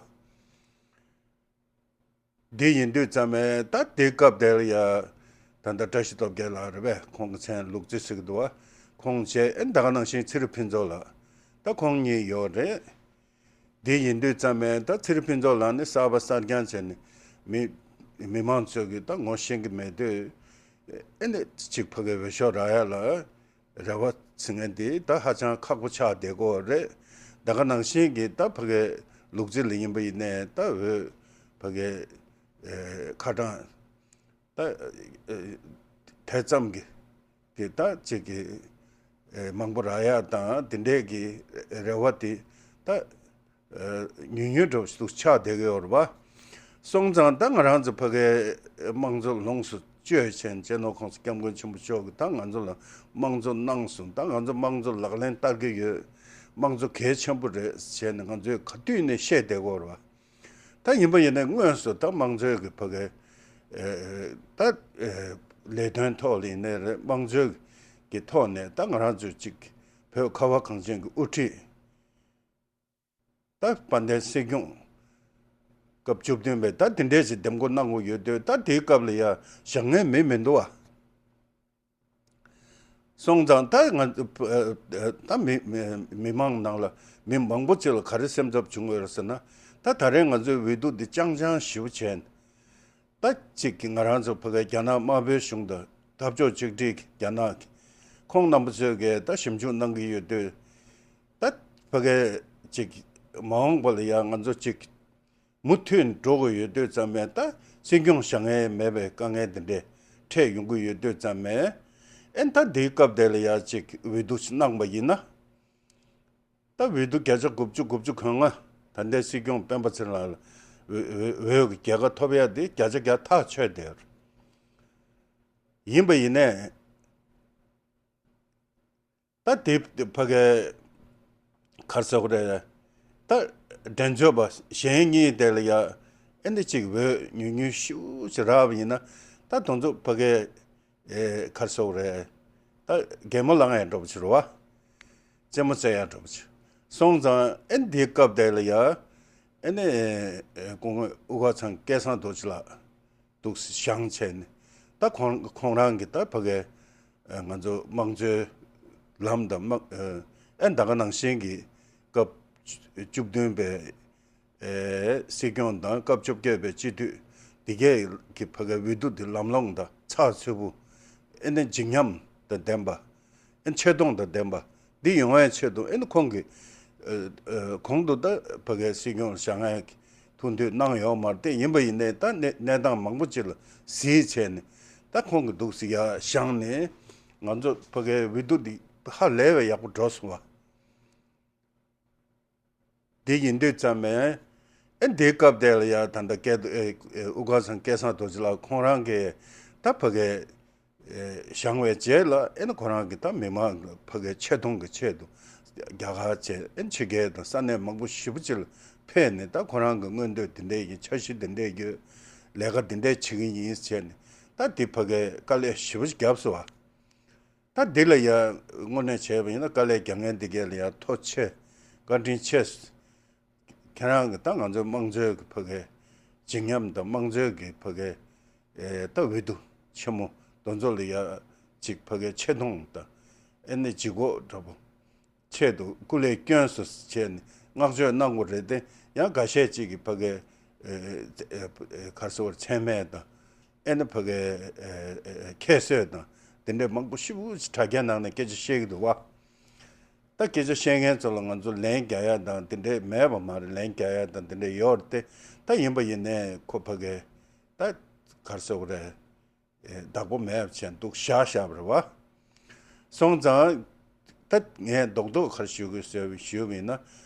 འདི་ཡིན་དུས་ཙམ་ནས་ད་དེའི་སྐབས་དེར་ཡ་ད་ལྟ་བཀྲ་ཤིས་སྟོབས་རྒྱལ་ལགས་རེད་པས། ཁོང་གི་མཚན་ལུག་རྫི་ཟེར་གི་འདུག་བ། ཁོང་བྱས། ཨེ་ད་ག་ནང་བཞིན་ཚེ་རིང་ཕུན་ཚོགས་ལགས། ད་ཁོང་གཉིས་ཡོད་རེད། དེ་ཡིན་དུས་ཙམ་ནས་ད་ཚེ་རིང་ཕུན་ཚོགས་ལགས་ནི་གསར་པ་གསར་རྐྱང་བྱས་ནས་མི་མི་མང་ཚོས་ཀྱི་ད་ངོ་ཤེས་ཀྱི་མེད་དུས། ཨེ་ནས་ཅིག་ཕ་གི་འོས་ཤོག་རག་ཡ་ལ་རེ་བ་བྱེད་མཁན་དེ་ད་ཧ་ཅང་ཁག་པོ་ཆགས་བསྡད་ཀྱི་ཡོད་རེད། ད་ག་ནང་བཞིན་གྱི་ད་ཕ་གི་ལུག་རྫི་ལ་ཡིན་པ་ཡིན་ནའི་ད་འོས་ཕ་གི་ཨེ་ཁ་གྲངས་ད་ཨེ་དེ་ཙམ་གྱི་གི་ད་ཅིག་གི་ཨེ་མང་པོ་རག་ཡ་དང་དེ་འདྲས་ཀྱི་རེ་བ་དེ་ད་ཨེ་ཉུང་ཉུང་འདྲ་བོ་ཞིག་ཏུ་ཆགས་བསྡད་ཀྱི་ཡོད་རེད་པ། སོང་ཙང་ད་ང་རང་ཚོ་ཕ་གིའི་དམངས་གཙོ་ལོངས་སུ་སྤྱོད་བྱས་ནས་སྤྱི་ནོར་༸གོང་ས་༸སྐྱབས་མགོན་ཆེན་པོ་མཆོག་གིས་ད་ང་ཚོ་ལ་དམངས་གཙོ་གནང་སོང་། ད་ང་ཚོ་དམངས་གཙོ་ལག་ལེན་བསྟར་གྱི་ཡོད། དམངས་གཙོ་གལ་ཆེན་པོ་རེད་བྱས་ནས་ང་ཚོས་ག་དུས་ནས་བཤད་བསྡད་ཀྱི་ཡོད་རེད་པ། ད་ཡིན་པ་ཡིན་ནའི་དངོས་སུ་ད་དམངས་གཙོའི་གི་ཕ་གི་ཨེ་ད་ཨེ་ལས་དོན་ཐོག་ལ་ཡིན་ནའི་རེད། དམངས་གཙོའི་གི་ཐོག་ནས་ད་ང་རང་ཚོས་ཅིག་བོད་ཁ་བ་གངས་ཅན་གྱི་དབུ་ཁྲིད་ད་དཔལ་ལྡན་སྲིད་སྐྱོང་སྐབས་བཅུ་བདུན་པའི་ད་དེ་འདྲས་ཅིག་འདེམས་བསྐོ་གནང་དགོས་ཡོད་དུས། ད་དེའི་སྐབས་ལ་ཡ་བཞེངས་མཁན་མི་མི་འདུག་བ། སོང་ཙང་ད་ང་ད་མི་མི་མི་མང་ནང་ལ་མི་མང་པོ་ཅིག་ལ་ག་རེ་སེམས་འཚབ་བྱུང་ཡོད་རེད་ཟེར་ན། ད་ད་རེས་ང་ཚོའི་འོས་བསྡུ་འདི་རྐྱང་རྐྱང་ཞེ་པོ་བྱས་ནས། ད་གཅིག་གི་ང་རང་ཚོ་ཕ་གི་རྒྱ་ནག་དམར་པོའི་གཞུང་དང་འཐབ་ཕྱོགས་གཅིག་སྒྲིལ་གྱི་རྒྱ་ནག་གི་ཁོང་རྣམ་པ་ཚོས་གི་ད་ཞིབ་འཇུག་གནང་གི་ཡོད་དུས། ད་ཕ་གི་གཅིག་མ་འོངས་པ་ལ་ཡ་ང་ཚོ་གཅིག་མུ་མཐུད་འགྲོ་དགོས་ཡོད་དུས་ཙམ་ནས། ད་སྲིད་སྐྱོང་བཞེངས་མཁན་མེད་པའི་དཀའ་ངལ་འདི་འདྲས་འཕྲད་ཡོང་གི་ཡོད་དུས་ཙམ་ནས། ཨེ་ད་འདིའི་སྐབས་དེ་ལ་ཡ་གཅིག་འོས་བསྡུ་གནང་པ་ཡིན་ན། ད་འོས་བསྡུ་བརྒྱ་ཆ་དགུ་བཅུ་དགུ་བཅུ་གོ་ལྔ་ད་ལྟའི་སྲིད་སྐྱོང་སྤེན་པ་ཚེ་རིང་ལགས་ལ་འོས་འོས་འོས་ཀྱི་རྒྱལ་ཁ་ཐོབ་ཡ་དེ་བརྒྱ་ཆ་བརྒྱ་ཐག་ཆོད་བསྡད་ཡོད་རེད། ཡིན་པ་ཡིན་ནའི། ད་དེ་ཕ་གི་ག་རེ་ཟེར་དགོས་རེད། ད་འགྲན་རྩོད་པ་གཞན་གཉིས་དེ་ལ་ཡ་ཨེ་འདི་གཅིག་འོས་ཉུང་ཉུང་ཞེ་པོ་ཅིག་རག་པ་ཡིན་ན། ད་དེ་ཚོ་ཕ་གི་ཨེ་ག་རེ་ཟེར་དགོས་རེད། ད་གད་མོ་ལངས་ཡ་འདྲ་པོ་ཅིག་རེད་བ། རྩེད་མོ་རྩེ་ཡ་འདྲ་པོ་ཅིག་སོང་ཙང་ཨེ་འདིའི་སྐབས་དེ་ལ་ཡ་ཨེ་ནི་ཨེ་སྐུ་ངོ་དབུ་དཀར་ཚང་སྐལ་བཟང་རྡོ་རྗེ་ལགས་འདུག་སེ་བཞེངས་བྱས་ནས། ད་ཁོང་ཁོང་རང་གིས་ད་ཕ་གི་ཨ་ང་ཚོ་དམངས་གཙོའི་ལམ་དང་དམངས་ཨ་ཨེ་ད་ག་ནང་བཞིན་གྱི་སྐབས་བཅུ་བདུན་པའི་ཨེ་སྲིད་སྐྱོང་དང་སྐབས་བཅོ་བརྒྱད་པའི་སྤྱི་འཐུས་འདི་གས་ཀྱི་ཕ་གི་འོས་བསྡུ་འདི་ལམ་ལྷོང་དང་ཚགས་ཚུད་པོ། ཨེ་ནི་བརྗིད་ཉམས་དང་ལྡན་པ། ཨེ་ཆེ་མཐོང་དང་ལྡན་པ་འདི་ཡོང་བའི་ཆེད་དུ། ཨེ་ནི་ཁོང་གིས་ཨ་ཨ་གོང་དུ་ད་ཕ་གིའི་སྲིད་སྐྱོང་བཞེངས་ཡག་གི་ ཕུ་འདུད་གནང་ཡོད་མ་རེད་དེ། ཡིན་པ་ཡིན་ནའི་ད་གནས་གནས་སྟངས་མང་པོ་ཅིག་ལ་གཟིགས་བྱས་ནས། ད་ཁོང་གིས་འདུག་སེ་ཡར་བཞེངས་ནས་ང་ཚོ་ཕ་གིའི་འོས་བསྡུ་འདི་ཧ་ལས་པའི་ཡག་པོ་འགྲོ་སོང་བ། འདི་ཡིན་དུས་ཙམ་པས། ཨེ་འདིའི་སྐབས་དེ་ལ་ཡ་ད་ལྟ་སྐལ་རྡོ་ཨེ་ཨེ་དབུ་དཀར་ཚང་སྐལ་བཟང་རྡོ་རྗེ་ལགས་ཁོང་རང་གིས་ད་ཕ་གིར་ཨེ་བཞེངས་པའི་རྗེས་ལ། ཨེ་ནི་ཁོ་རང་གིས་ད་མི་མང་ཕ་གིའི་ཆེ་མཐོང་གི་ཆེད་དུ་རྒྱ་གར་བྱས། ཨེ་ཕྱི་རྒྱལ་དང་ས་གནས་མང་པོ་ཞེ་པོ་ཅིག་ལ་ཕེབས་ནས། ད་ཁོ་རང་གི་མངོན་འདོད་འདི་འདྲས་ཡིན། འཆར་གཞི་འདི་འདྲས་ཡོད། ལས་ཀ་འདི་འདྲས་བྱེད་ཀྱི་ཡིན་ཟེར་ནས། ད་འདི་ཕ་གིར་དཀའ་ལས་ཞེ་པོ་ཅིག་བརྒྱབ་སོང་བ། ད་འདི་ལ་ཡ་དངོས་གནས་བྱས་པ་ཡིན་ན། དཀའ་ལས་རྒྱག་མཁན་འདི་གས་ལ་ཡ་ཐུགས་རྗེ་ཆེ། བཀའ་དྲིན་ཆེ། ཁྱེད་རང་གིས་ད་ང་ཚོའི་དམངས་གཙོའི་གི་ཕ་གིའི་བརྗིད་ཉམས་དང་། དམངས་གཙོའི་གི་ཕ་གིའི་ཨེ་ད་འོས་བསྡུ་ཆེན་མོ་དེ་ཚོ་ལ་ཡ་ཅིག་ཕ་གིའི་ཆེ་མཐོང་དང་། ཨེ་ནི་ལྗིད་ཁོག་འདྲ་པོ། ཆེད་དུ་སྐུ་ལས་བསྐྱོན་སོང་བྱས་ནས་བསྔགས་བརྗོད་གནང་དགོས་རེད་དེ། ཡང་འགའ་ཤས་ཅིག་གིས་ཕ་གིའི་ཨེ་ཨེ་ཨེ་ག་རེ་ཟེར་དགོས་རེད། མཚན་སྨད་དང་། ཨེ་ནི་ཕ་གིའི་ཨེ་ཨེ་ཁྱད་གསོད་དང་། དེ་འདྲའི་མང་པོ་ཞེ་པོ་ཅིག་དྲ་རྒྱའི་ནང་ནས་སྐད་ཆ་བཤད་ཀྱི་འདུག་བ། ད་སྐད་ཆ་བཤད་མཁན་ཚོ་ལ་ང་ཚོ་ལན་རྒྱག་ཡ་དང་དེ་འདྲའི་མེད་པ་མ་རེད། ལན་རྒྱག་ཡ་དང་དེ་འདྲའི་ཡོད་རེད་དེ། ད་ཡིན་པ་ཡིན་ནའི་ཁོ་ཕ་གིའི་ད་ག་རེ་ཟེར་དགོས་རེད། ཨེ་བདག་པོ་མེད་པ་བྱས་འདུག་བཞག་བཞག་པ་རེད་བ། སོང་ཙང་ད་ངས་རྡོག་རྡོག་ག་རེ་ཞུ་དགོས་ཟེར་ཞུས་པ་ཡིན་ན།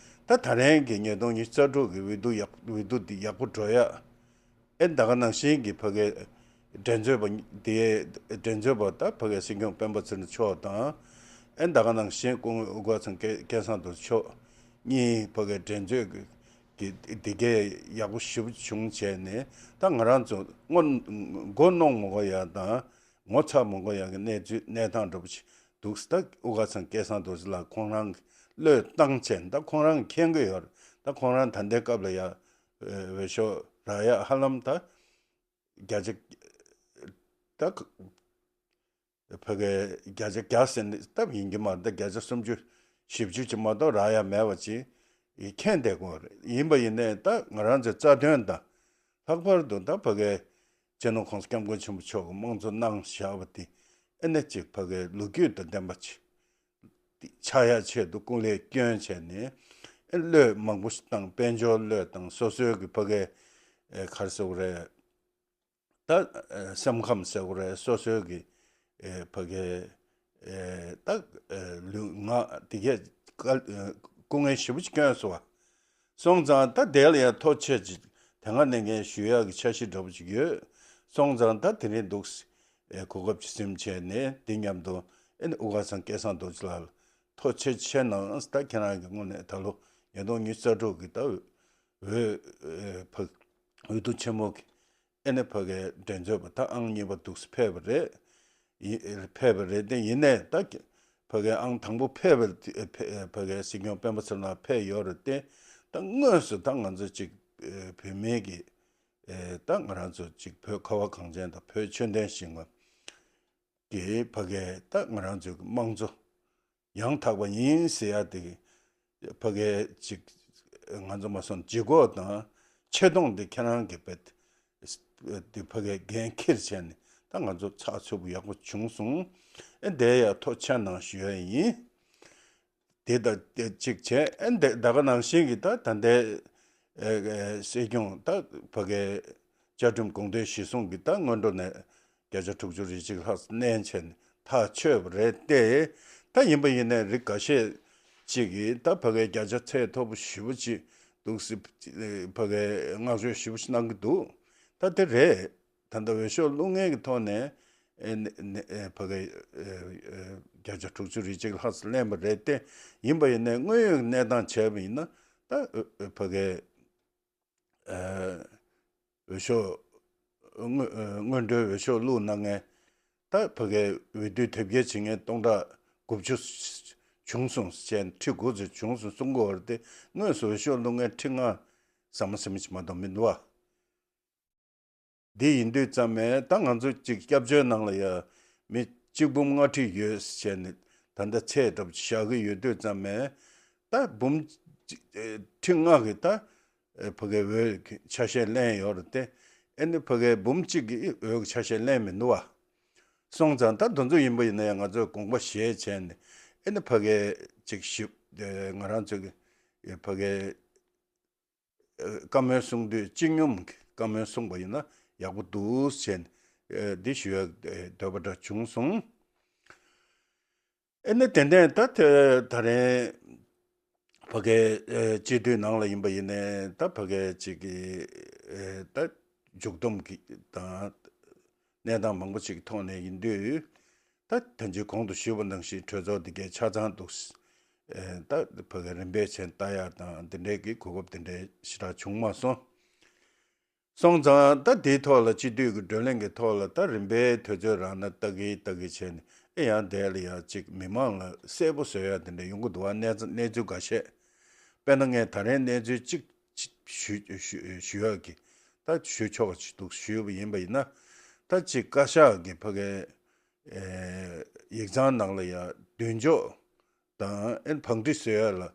ད་ད་རིང་གི་ཉིས་སྟོང་ཉི་ཤུ་རྩ་དྲུག་གི་འོས་བསྡུ་ཡག་འོས་བསྡུ་འདི་ཡག་པོ་འགྲོ་ཡ། ཨེ་ད་ག་ནང་བཞིན་གྱི་ཕ་གིའི་འགྲན་རྩོད་པ་དེ། འགྲན་རྩོད་པ་ད་ཕ་གིའི་སྲིད་སྐྱོང་སྤེན་པ་ཚེ་རིང་མཆོག་དང་། ཨེ་ད་ག་ནང་བཞིན་སྐུ་ངོ་དབུ་དཀར་ཚང་སྐལ་སྐལ་བཟང་རྡོ་རྗེ་མཆོག་གཉིས་ཕ་གིའི་འགྲན་རྩོད་ཀྱི་གི་འདི་གས་ཡག་པོ་ཞེ་པོ་བྱུང་བྱས་ནས། ད་ང་རང་ཚོ་མགོ་མགོ་གནོན་མི་དགོས་ཡ་དང་ངོ་ཚ་མི་དགོས་ཡ་གི་གནས་ཚུལ་གནས་སྟངས་འདྲ་པོ་ཞིག་འདུག་ཟེར། ད་དབུ་དཀར་ཚང་སྐལ་བཟང་རྡོ་རྗེ་ལགས་ཁོང་རང་གིས་བློས་བཏང་བྱས་ནས། ད་ཁོང་རང་གིས་མཁྱེན་གྱི་ཡོད་རེད། ད་ཁོང་རང་ད་ལྟའི་སྐབས་ལ་ཡ་འོས་ཤོག་རག་ཡ་ཧ་ལམ་ད་བརྒྱ་ཆ་ད་ཕ་གིའི་བརྒྱ་ཆ་བརྒྱ་ཟེར་ནས་སྟབས་ཡིན་གྱི་མ་རེད། ད་བརྒྱ་ཆ་སུམ་ཅུ་བཞི་བཅུ་ཅིག་མ་གཏོགས་རག་ཡ་མེད་པ་ཅིག་ཡིན་མཁྱེན་བསྡད་ཀྱི་ཡོད་རེད། ཡིན་པ་ཡིན་ནའི་ད་ང་རང་ཚོའི་རྩ་དོན་དང་། ལྷག་པར་དུ་ད་ཕ་གིའི་སྤྱི་ནོར་༸གོང་ས་༸སྐྱབས་མགོན་ཆེན་པོ་མཆོག་གིས་དམངས་གཙོ་གནང་བཞག་པ་དེ། ཨེ་ནི་ཅིག་ཕ་གིའི་ལོ་རྒྱུས་དང་ལྡན་པ་ཅིག་ཆགས་ཡ་ཆེད་དུ་སྐུ་ལས་བསྐྱོན་བྱས་ནས། ཨེ་བློས་མང་པོ་ཞིག་བཏང་། དཔལ་འབྱོར་བློས་བཏང་། སོ་སོའི་གི་ཕ་གིའི་ཨེ་ག་རེ་ཟེར་དགོས་རེད། ད་ཨེ་སེམས་ཁམས་ཟེར་དགོས་རེད། སོ་སོའི་གི་ཨེ་ཕ་གིའི་ཨེ་ད་ཨེ་ལུས་ངག་དེ་གས་དཀའ་ཨེ་སྐུ་ངལ་ཞེ་པོ་ཅིག་བསྐྱོན་སོང་བ། སོང་ཙང་ད་དེ་ལ་ཡང་ཐུགས་རྗེ་ཆེ་ཅིག་དེ་སྔ་ནས་ངས་ཞུ་ཡག་གི་འཆར་གཞི་འདྲ་པོ་ཅིག་ཡོད། སོང་ཙང་ད་དེ་རིང་འདུག་སེ་ཨེ་གོ་སྐབས་ཅིག་ཟིན་བྱས་ནས། དེ་མཉམ་དུ་ཨེ་ནི་དབུ་དཀར་ཚང་སྐལ་བཟང་རྡོ་རྗེ་ལགས་ལ་ཐུགས་རྗེ་ཆེ་གནང་། ད་ཁྱེད་རང་གི་ངོས་ནས་ད་ལོ་ཉིས་སྟོང་ཉི་ཤུ་རྩ་དྲུག་གི་ད་འོས་ཨེ་ཕ་འོས་བསྡུ་ཆེན་མོ་གི་ཨེ་ནི་ཕ་གིའི་འགྲན་རྩོད་པ་ད་ཨང་གཉིས་པ་འདུག་སེ་ཕེབས་པ་རེད། ཡིན་ཕེབས་པ་རེད་དེ། ཡིན་ནའི་ད་ཕ་གིའི་ཨང་དང་པོ་ཕེབས་པ་ཕ་གིའི་སྲིད་སྐྱོང་སྤེན་པ་ཚེ་རིང་ལགས་ཕེབས་ཡོད་རེད་དེ། ད་དངོས་སུ་ད་ང་ཚོ་ཅིག་ཨེ་བོད་མི་གི་ཨེ་ད་ང་རང་ཚོ་ཅིག་བོད་ཁ་བ་གངས་ཅན་དང་བོད་ཆོས་ལྡན་ཞིང་ཁམས་ཀྱི་ཕ་གིའི་ད་ང་རང་ཚོའི་དམངས་གཙོ་ཡང་དག་པ་ཡིན་ཟེར་ཡ་དེ་ཕ་གིའི་ཅིག་ང་ཚོ་མ་སོང་ལྗིད་ཁོག་དང་ཆེ་མཐོང་དེ་ཁྱེད་རང་གིས་བེད་དེ་ཕ་གིའི་འགན་འཁྱེར་བྱས་ནས། ད་ང་ཚོ་ཚགས་ཚུད་པོ་ཡག་པོ་བྱུང་སོང་། ཨེ་དེ་ཡ་ཐུགས་རྗེ་གནང་ཞུ་ཡ་ཡིན། དེ་ད་དེ་གཅིག་བྱས། ཨེ་འདི་ད་ག་ནང་བཞིན་གྱི་ད་ད་ལྟའི་ཨེ་ཨེ་སྲིད་སྐྱོང་ད་ཕ་གིའི་བཅའ་ཁྲིམས་དགོངས་དོན་གཞིར་བཟུང་གི་ད་སྔོན་འགྲོ་ནས་བརྒྱ་ཆ་དྲུག་ཅུ་རེ་གཅིག་ལྷག་ཙམ་གནས་བྱས་ནས་ཐག་ཆོད་པ་རེད་དེ། ད་ཡིན་པ་ཡིན་ནའི་རིགས་འགའ་ཤས་ཅིག་གིས་ད་ཕ་གིའི་བརྒྱ་ཆ་ཚད་མཐོ་པོ་ཞེ་པོ་ཅིག་འདུག་སེ་ཕ་གིའི་བསྔགས་བརྗོད་ཞེ་པོ་ཅིག་གནང་གི་འདུག་ད་དེ་རེད། ད་ལྟ་འོས་ཤོག་བླུག་མཁན་གྱི་ཐོག་ནས་ཨེ་ནེ་ནེ་ཨེ་ཕ་གི་ཨེ་ཨེ་བརྒྱ་ཆ་དྲུག་ཅུ་རེ་གཅིག་ལྷག་ཙམ་ལེན་པ་རེད་དེ། ཡིན་པ་ཡིན་ནའི་དངོས་ཡོད་ཀྱི་གནས་སྟངས་བྱས་པ་ཡིན་ན། ད་ཨེ་ཨེ་ཕ་གི་ཨེ་འོས་ཤོག་སྔོན་ཨེ་སྔོན་འགྲོའི་འོས་ཤོག་བླུག་གནང་མཁན་ད་ཕ་གི་འོས་བསྡུའི་དེབ་སྐྱེལ་བྱེད་མཁན་སྟོང་ཕྲག་དགུ་བཅུ་བྱུང་སོང་ཟེར་བྱས་ཁྲི་དགུ་ཙམ་བྱུང་སོང་གསུང་གི་ཡོད་རེད་དེ། དངོས་སུ་འོས་ཤོག་བླུག་མཁན་ཁྲི་ལྔ་ཟ་མ་ཟ་མ་ཅིག་མ་གཏོགས་མི་འདུག་བ། འདི་ཡིན་དུས་ཙམ་པས་ད་ང་ཚོ་གཅིག་སྐྱབས་བཅོལ་ནང་ལ་ཡ་མི་གཅིག་འབུམ་ལྔ་ཁྲི་ཡོད་ཟེར་ནས་ད་ལྟ་ཚད་འདྲ་པོ་བཞག་གི་ཡོད་དུས་ཙམ་པས། ད་འབུམ་གཅིག་ཨེ་ཁྲི་ལྔ་གིས་ད་ཨེ་ཕ་གིའི་འོས་ཀྱི་ཆ་ཤས་ལེན་ཡོད་རེད་དེ། ཨེ་ནི་ཕ་གིའི་འབུམ་གཅིག་གིས་འོས་ཀྱི་ཆ་ཤས་ལེན་མི་འདུག་བ། སོང་ཙང་ད་དེ་ཚོ་ཡིན་པ་ཡིན་ན་ཡང་ང་ཚོས་དགོངས་པ་བཞེས་བྱས་ནས། ཨེ་ནི་ཕ་གིའི་གཅིག་ཞིབ་ཨེ་ང་རང་ཚོ་གི་ཨེ་ཕ་གིའི་ བཀའ་མོལ་གསུང་དུས་སྤྱི་སྙོམས་ཀྱི་བཀའ་མོལ་གསུངས་པ་ཡིན་ན་ཡག་པོ་འདུག་ཟེར་ནས་འདི་ཞུ་ཡ་འདོད་པ་འདྲ་བྱུང་སོང་། ཨེ་ནི་དེ་ནས་ད་དེ་ད་རིང་ཕ་གའི་སྤྱི་འཐུས་ནང་ལ་ཡིན་པ་ཡིན་ནའི་ད་ཕ་གའི་ཅིག་གི་ད་མཇུག་སྡོམ་གྱི་དང་གནས་སྟངས་མང་པོ་ཅིག་ཐོག་ནས་ཡིན་དུས། ད་ཐེངས་གཅིག་གོང་དུ་ཞུས་པ་ནང་བཞིན་གྲོས་ཚོགས་འདི་གའི་ཆ་ཚང་འདུག་ད་ཕ་གའི་རིམ་པས་མཚན་ལྟ་ཡག་དང་འདི་འདྲའི་གི་གོ་སྐབས་འདི་འདྲའི་ཞེ་དྲག་བྱུང་མ་སོང་། སོང་ཙང་ད་དེའི་ཐོག་ལ་སྤྱི་འཐུས་ཀྱི་བགྲོ་གླེང་གི་ཐོག་ལ་ད་རིམ་པས་དུས་ཚོད་རག་ན་ལྟ་གི་ལྟ་གི་བྱས་ནས་ཨེ་ཡང་དེ་ལ་ཡང་ཅིག་མི་མང་ལ་གསལ་པོ་བཟོ་ཡ་དེ་འདྲ་ཡོང་གི་འདུག་བ། གནས་ཚ་གནས་ཚུལ་འགའ་ཤས། དཔེར་ན་ངས་ད་རེས་གནས་ཚུལ་གཅིག་ཅིག་ཞུ་ཞུ་ཞུ་ཡ་གི་ད་ཞུ་ཆོག་ཅིག་འདུག་ཞུས་པ་ཡིན་པ་ཡིན་ན། ད་ཅིག་བཀའ་ཤག་གི་ཕ་གའི་ཡིག་ཚང་ནང་ལ་ཡང་མདུན་ཅོག་དང་ཨེ་བང་སྒྲིག་བཟོ་ཡ་ལ་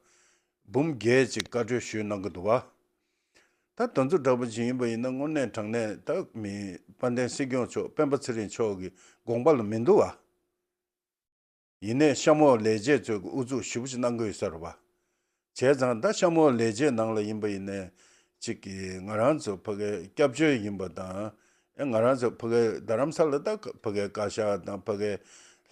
འབུམ་བརྒྱད་ཅིག་བཀའ་འཁྲོལ་ཞུས་གནང་གི་འདུག་བ། ད་དོན་ཚུལ་འདྲ་པོ་ཅིག་ཡིན་པ་ཡིན་ན་དངོས་གནས་དྲང་གནས་ད་མི་དཔལ་ལྡན་སྲིད་སྐྱོང་མཆོག་སྤེན་པ་ཚེ་རིང་མཆོག་གི་དགོངས་པ་ལ་མི་འདུག་བ། ཡིན་ནའི་གཤམ་འོག་ལས་བྱེད་ཚོས་ཀྱི་ཨུ་ཚུགས་ཞེ་པོ་ཅིག་གནང་གི་ཡོད་ས་རེད་བ། བྱས་ཙང་ད་གཤམ་འོག་ལས་བྱེད་ནང་ལ་ཡིན་པ་ཡིན་ནའི་ཅིག་གིས་ང་རང་ཚོ་ཕ་གའི་སྐྱབས་བཅོལ་ཡིན་པ་དང་ཨེ་ང་རང་ཚོ་ཕ་གའི་རྡ་རམ་ས་ལ་ད་ཕ་གའི་བཀའ་ཤག་དང་ཕ་གའི་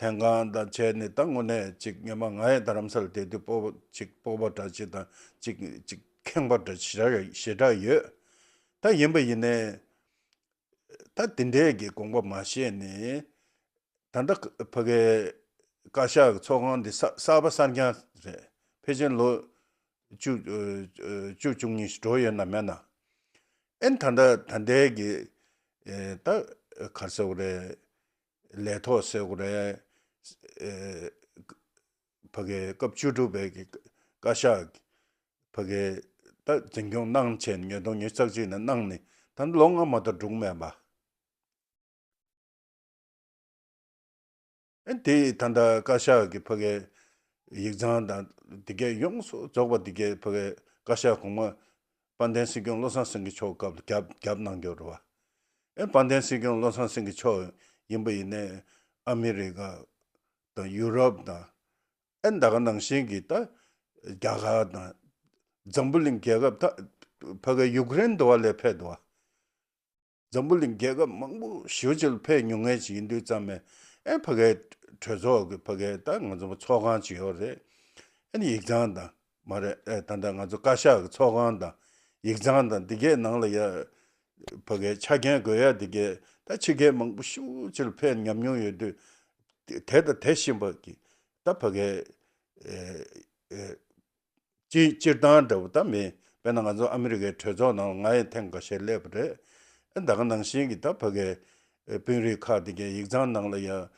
ལྷན་ཁང་དང་བྱས་ནས་ད་དངོས་གནས་ཅིག་སྔོན་མ་ང་ཡང་རྡ་རམ་ས་ལ་བསྡད་དུས་སྤོབས་པ་ཅིག་སྤོབས་པ་འདྲ་ཅིག་དང་ཅིག་ཅིག་ཁེངས་པ་འདྲ་ཞེ་དྲག་ཞེ་དྲག་ཡོད། ད་ཡིན་པ་ཡིན་ནའི་ད་དེ་འདྲའི་གི་དགོངས་པ་མ་བཞེས་ནས། ད་ལྟ་ཕ་གའི་བཀའ་ཤག་གི་ཚོགས་ཁང་འདི་གསར་གསར་པ་གསར་རྐྱང་རེད། ཕལ་ཆེར་ལོ་བཅུ་བཅུ་བཅུ་གཉིས་ཤིག་འགྲོ་ཡོད་ན་མེད་ན། ཨེ་ད་ལྟ་ད་ལྟའི་གི་ད་ག་རེ་ཟེར་དགོས་རེད། ལས་ཐོག་ཟེར་དགོས་རེད། ཕ་གའི་སྐབས་བཅུ་དྲུག་པའི་གི་བཀའ་ཤག་གི་ཕ་གའི་ད་འཛིན་སྐྱོང་གནང་བྱས་ནས་ཉིས་སྟོང་ཉི་ཤུ་རྩ་གཅིག་ནས་གནང་ནས་ད་ལོ་ལྔ་མ་གཏོགས་འགྲོ་གི་མེད་པ། ཨེ་དེ་ད་ལྟ་བཀའ་ཤག་གི་ཕ་གའི་ཡིག་ཚང་དང་དེ་གའི་ཡོངས་སུ་རྫོགས་པ་དེ་གའི་ཕ་གའི་བཀའ་ཤག་གོང་མ་དཔལ་ལྡན་སྲིད་སྐྱོང་བློ་བཟང་སེང་གེ་མཆོག་སྐབས་ལ་རྒྱབ་རྒྱབ་གནང་རྒྱུ་རེད་བ། ཨེ་དཔལ་ལྡན་སྲིད་སྐྱོང་བློ་བཟང་སེང་གེ་མཆོག་ཡིན་པ་ཡིན་ནའི་ཨ་མི་རི་ཀ་དང་ཡུ་རོབ་དང་ཨེ་ད་ག་ནང་བཞིན་གྱི་ད་རྒྱ་གར་དང་འཛམ་བུ་གླིང་རྒྱལ་ཁབ་ད་ཕ་གའི་ཡུཀ་རེན་འདི་བ་ལས་ཕེབས་འདུག་བ། འཛམ་བུ་གླིང་རྒྱལ་ཁབ་མང་པོ་ཞེ་པོ་ཅིག་ལ་ཕེབས་མྱོང་མཁན་ཅིག་ཡིན་དུས་ཙམ་ནས་ཨེ་ཕ་གའི་གྲོས་ཚོགས་ཀྱི་ཕ་གའི་ད་ང་ཚོ་ཚོགས་ཁང་ཅིག་ཡོད་རེད། ཨེ་ནི་ཡིག་ཚང་དང་མ་རེད་ཨེ་ད་ལྟ་ང་ཚོ་བཀའ་ཤག་གི་ཚོགས་ཁང་དང་ཡིག་ཚང་དང་འདི་གའི་ནང་ལ་ཡ་ཕ་གའི་ཆ་རྐྱེན་དགོས་ཡ་འདི་གའི་ད་ཕྱི་རྒྱལ་མང་པོ་ཞེ་པོ་ཅིག་ལ་ཕེབས་ཉམས་མྱོང་ཡོད་དུས་དེ་དང་དེ་བཞིན་པ་གི་ད་ཕ་གའི་ཨེ་ཨེ། སྤྱིར་སྤྱིར་བཏང་འདྲ་བོ་ད་མེད། དཔེར་ན་ང་ཚོ་ཨ་མི་རི་ཀའི་གྲོས་ཚོགས་ནང་ང་ཡང་ཐེངས་འགའ་ཤས་སླེབས་པ་རེད། ཨ་ད་ག་ནང་བཞིན་གྱི་ད་ཕ་གའི་དཔོན་རིགས་ཁག་དེ་གའི་ཡིག་ཚང་ནང་ལ་ཡང་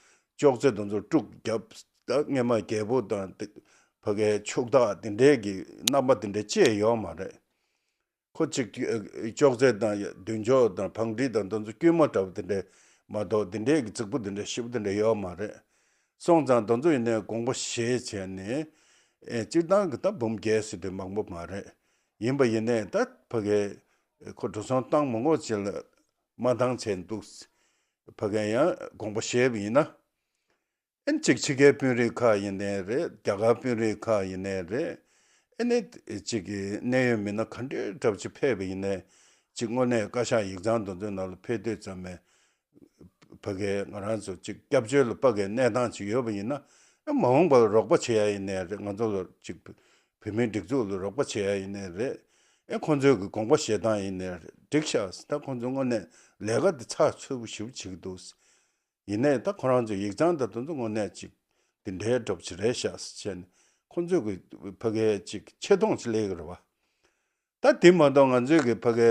ཅོག་ཙེ་དེ་ཚོ་དཀྲུག་བརྒྱབ། ད་སྔས་མ་རྒྱལ་པོ་དང་དེ་ཕ་གའི་ཕྱུག་བདག་དེ་འདྲའི་གི་རྣམ་པ་དེ་འདྲ་ཅི་ཡང་ཡོད་མ་རེད། ཁོ་གཅིག་ཅོག་ཙེ་དང་མདུན་ཅོག་དང་བང་སྒྲིག་དང་དེ་ཚོ་དཀྱུས་མ་འདྲ་བོ་དེ་འདྲ་མ་གཏོགས་དེ་འདྲའི་གི་རྫིག་པོ་དེ་འདྲ་ཞེ་པོ་དེ་འདྲ་ཡོད་མ་རེད། སོང་ཙང་དེ་ཚོ་ཡིན་ནའི་དགོངས་པ་བཞེས་བྱས་ནས་ཨེ་སྤྱིར་བཏང་གི་ད་འབུམ་བརྒྱད་ཟེར་དུས་མང་པོ་མ་རེད། ཡིན་པ་ཡིན་ནའི་ད་ཕ་གའི་ཁོ་འགྲོ་སོང་བཏང་མ་དགོས་ཅིག་ལ་མ་བཏང་བྱས་འདུག་ཕ་གའི་ཡང་དགོངས་པ་བཞེས་པ་ཡིན་ན། ཨེ་གཅིག་ཕྱི་རྒྱལ་དཔོན་རིགས་ཁག་ཡིན་ནའི་རེད། རྒྱ་གར་དཔོན་རིགས་ཁག་ཡིན་ནའི་རེད། ཨེ་ནི་གཅིག་གི་གནད་ཡོད་མི་སྣ་ག་འདྲའི་འདྲ་པོ་ཅིག་ཕེབས་པ་ཡིན་ནའི་གཅིག་དངོས་གནས་བཀའ་ཤག་ཡིག་ཚང་དེ་ཚོའི་ནང་ལ་ཕེབས་དུས་ཙམ་ནས་ཕ་གའི་ང་རང་ཚོ་གཅིག་སྐྱབས་བཅོལ་ལ་ཕ་གའི་གནས་སྟངས་ཅིག་ཡོད་པ་ཡིན་ན་ཨེ་མ་འོངས་པར་རོགས་པ་བྱེད་ཡ་ཡིན་ནའི་རེད། ང་ཚོ་ལ་གཅིག་བོད་མིའི་སྒྲིག་འཛུགས་ལ་རོགས་པ་བྱེད་ཡ་ཡིན་ནའི་རེད། ཨེ་ཁོང་ཚོའི་གི་དགོངས་པ་བཞེས་སྟངས་ཡིན་ནའི་རེད། འགྲིག་ཤག་ད་ཁོང་ཚོ་དངོས་གནས་ལས་ཀ་འདི་ཚགས་ཚུད་པོ་ཞེ་པོ་བྱེད་ཀྱི་འདུག་ཡིན་ནའི་ད་ཁོ་རང་ཚོའི་ཡིག་ཚང་དང་དེ་ཚོ་དངོས་གནས་ཅིག་འདི་འདྲའི་འདྲ་པོ་ཅིག་རེད་ཤག་ཟེར་བྱས་ནས་ཁོ་ཚོས་གི་ཕ་གའི་ཅིག་ཆེ་མཐོང་ཅིག་སླེབས་ཀྱི་རེད་བ། ད་དེ་མ་གཏོགས་ང་ཚོའི་གི་ཕ་གའི་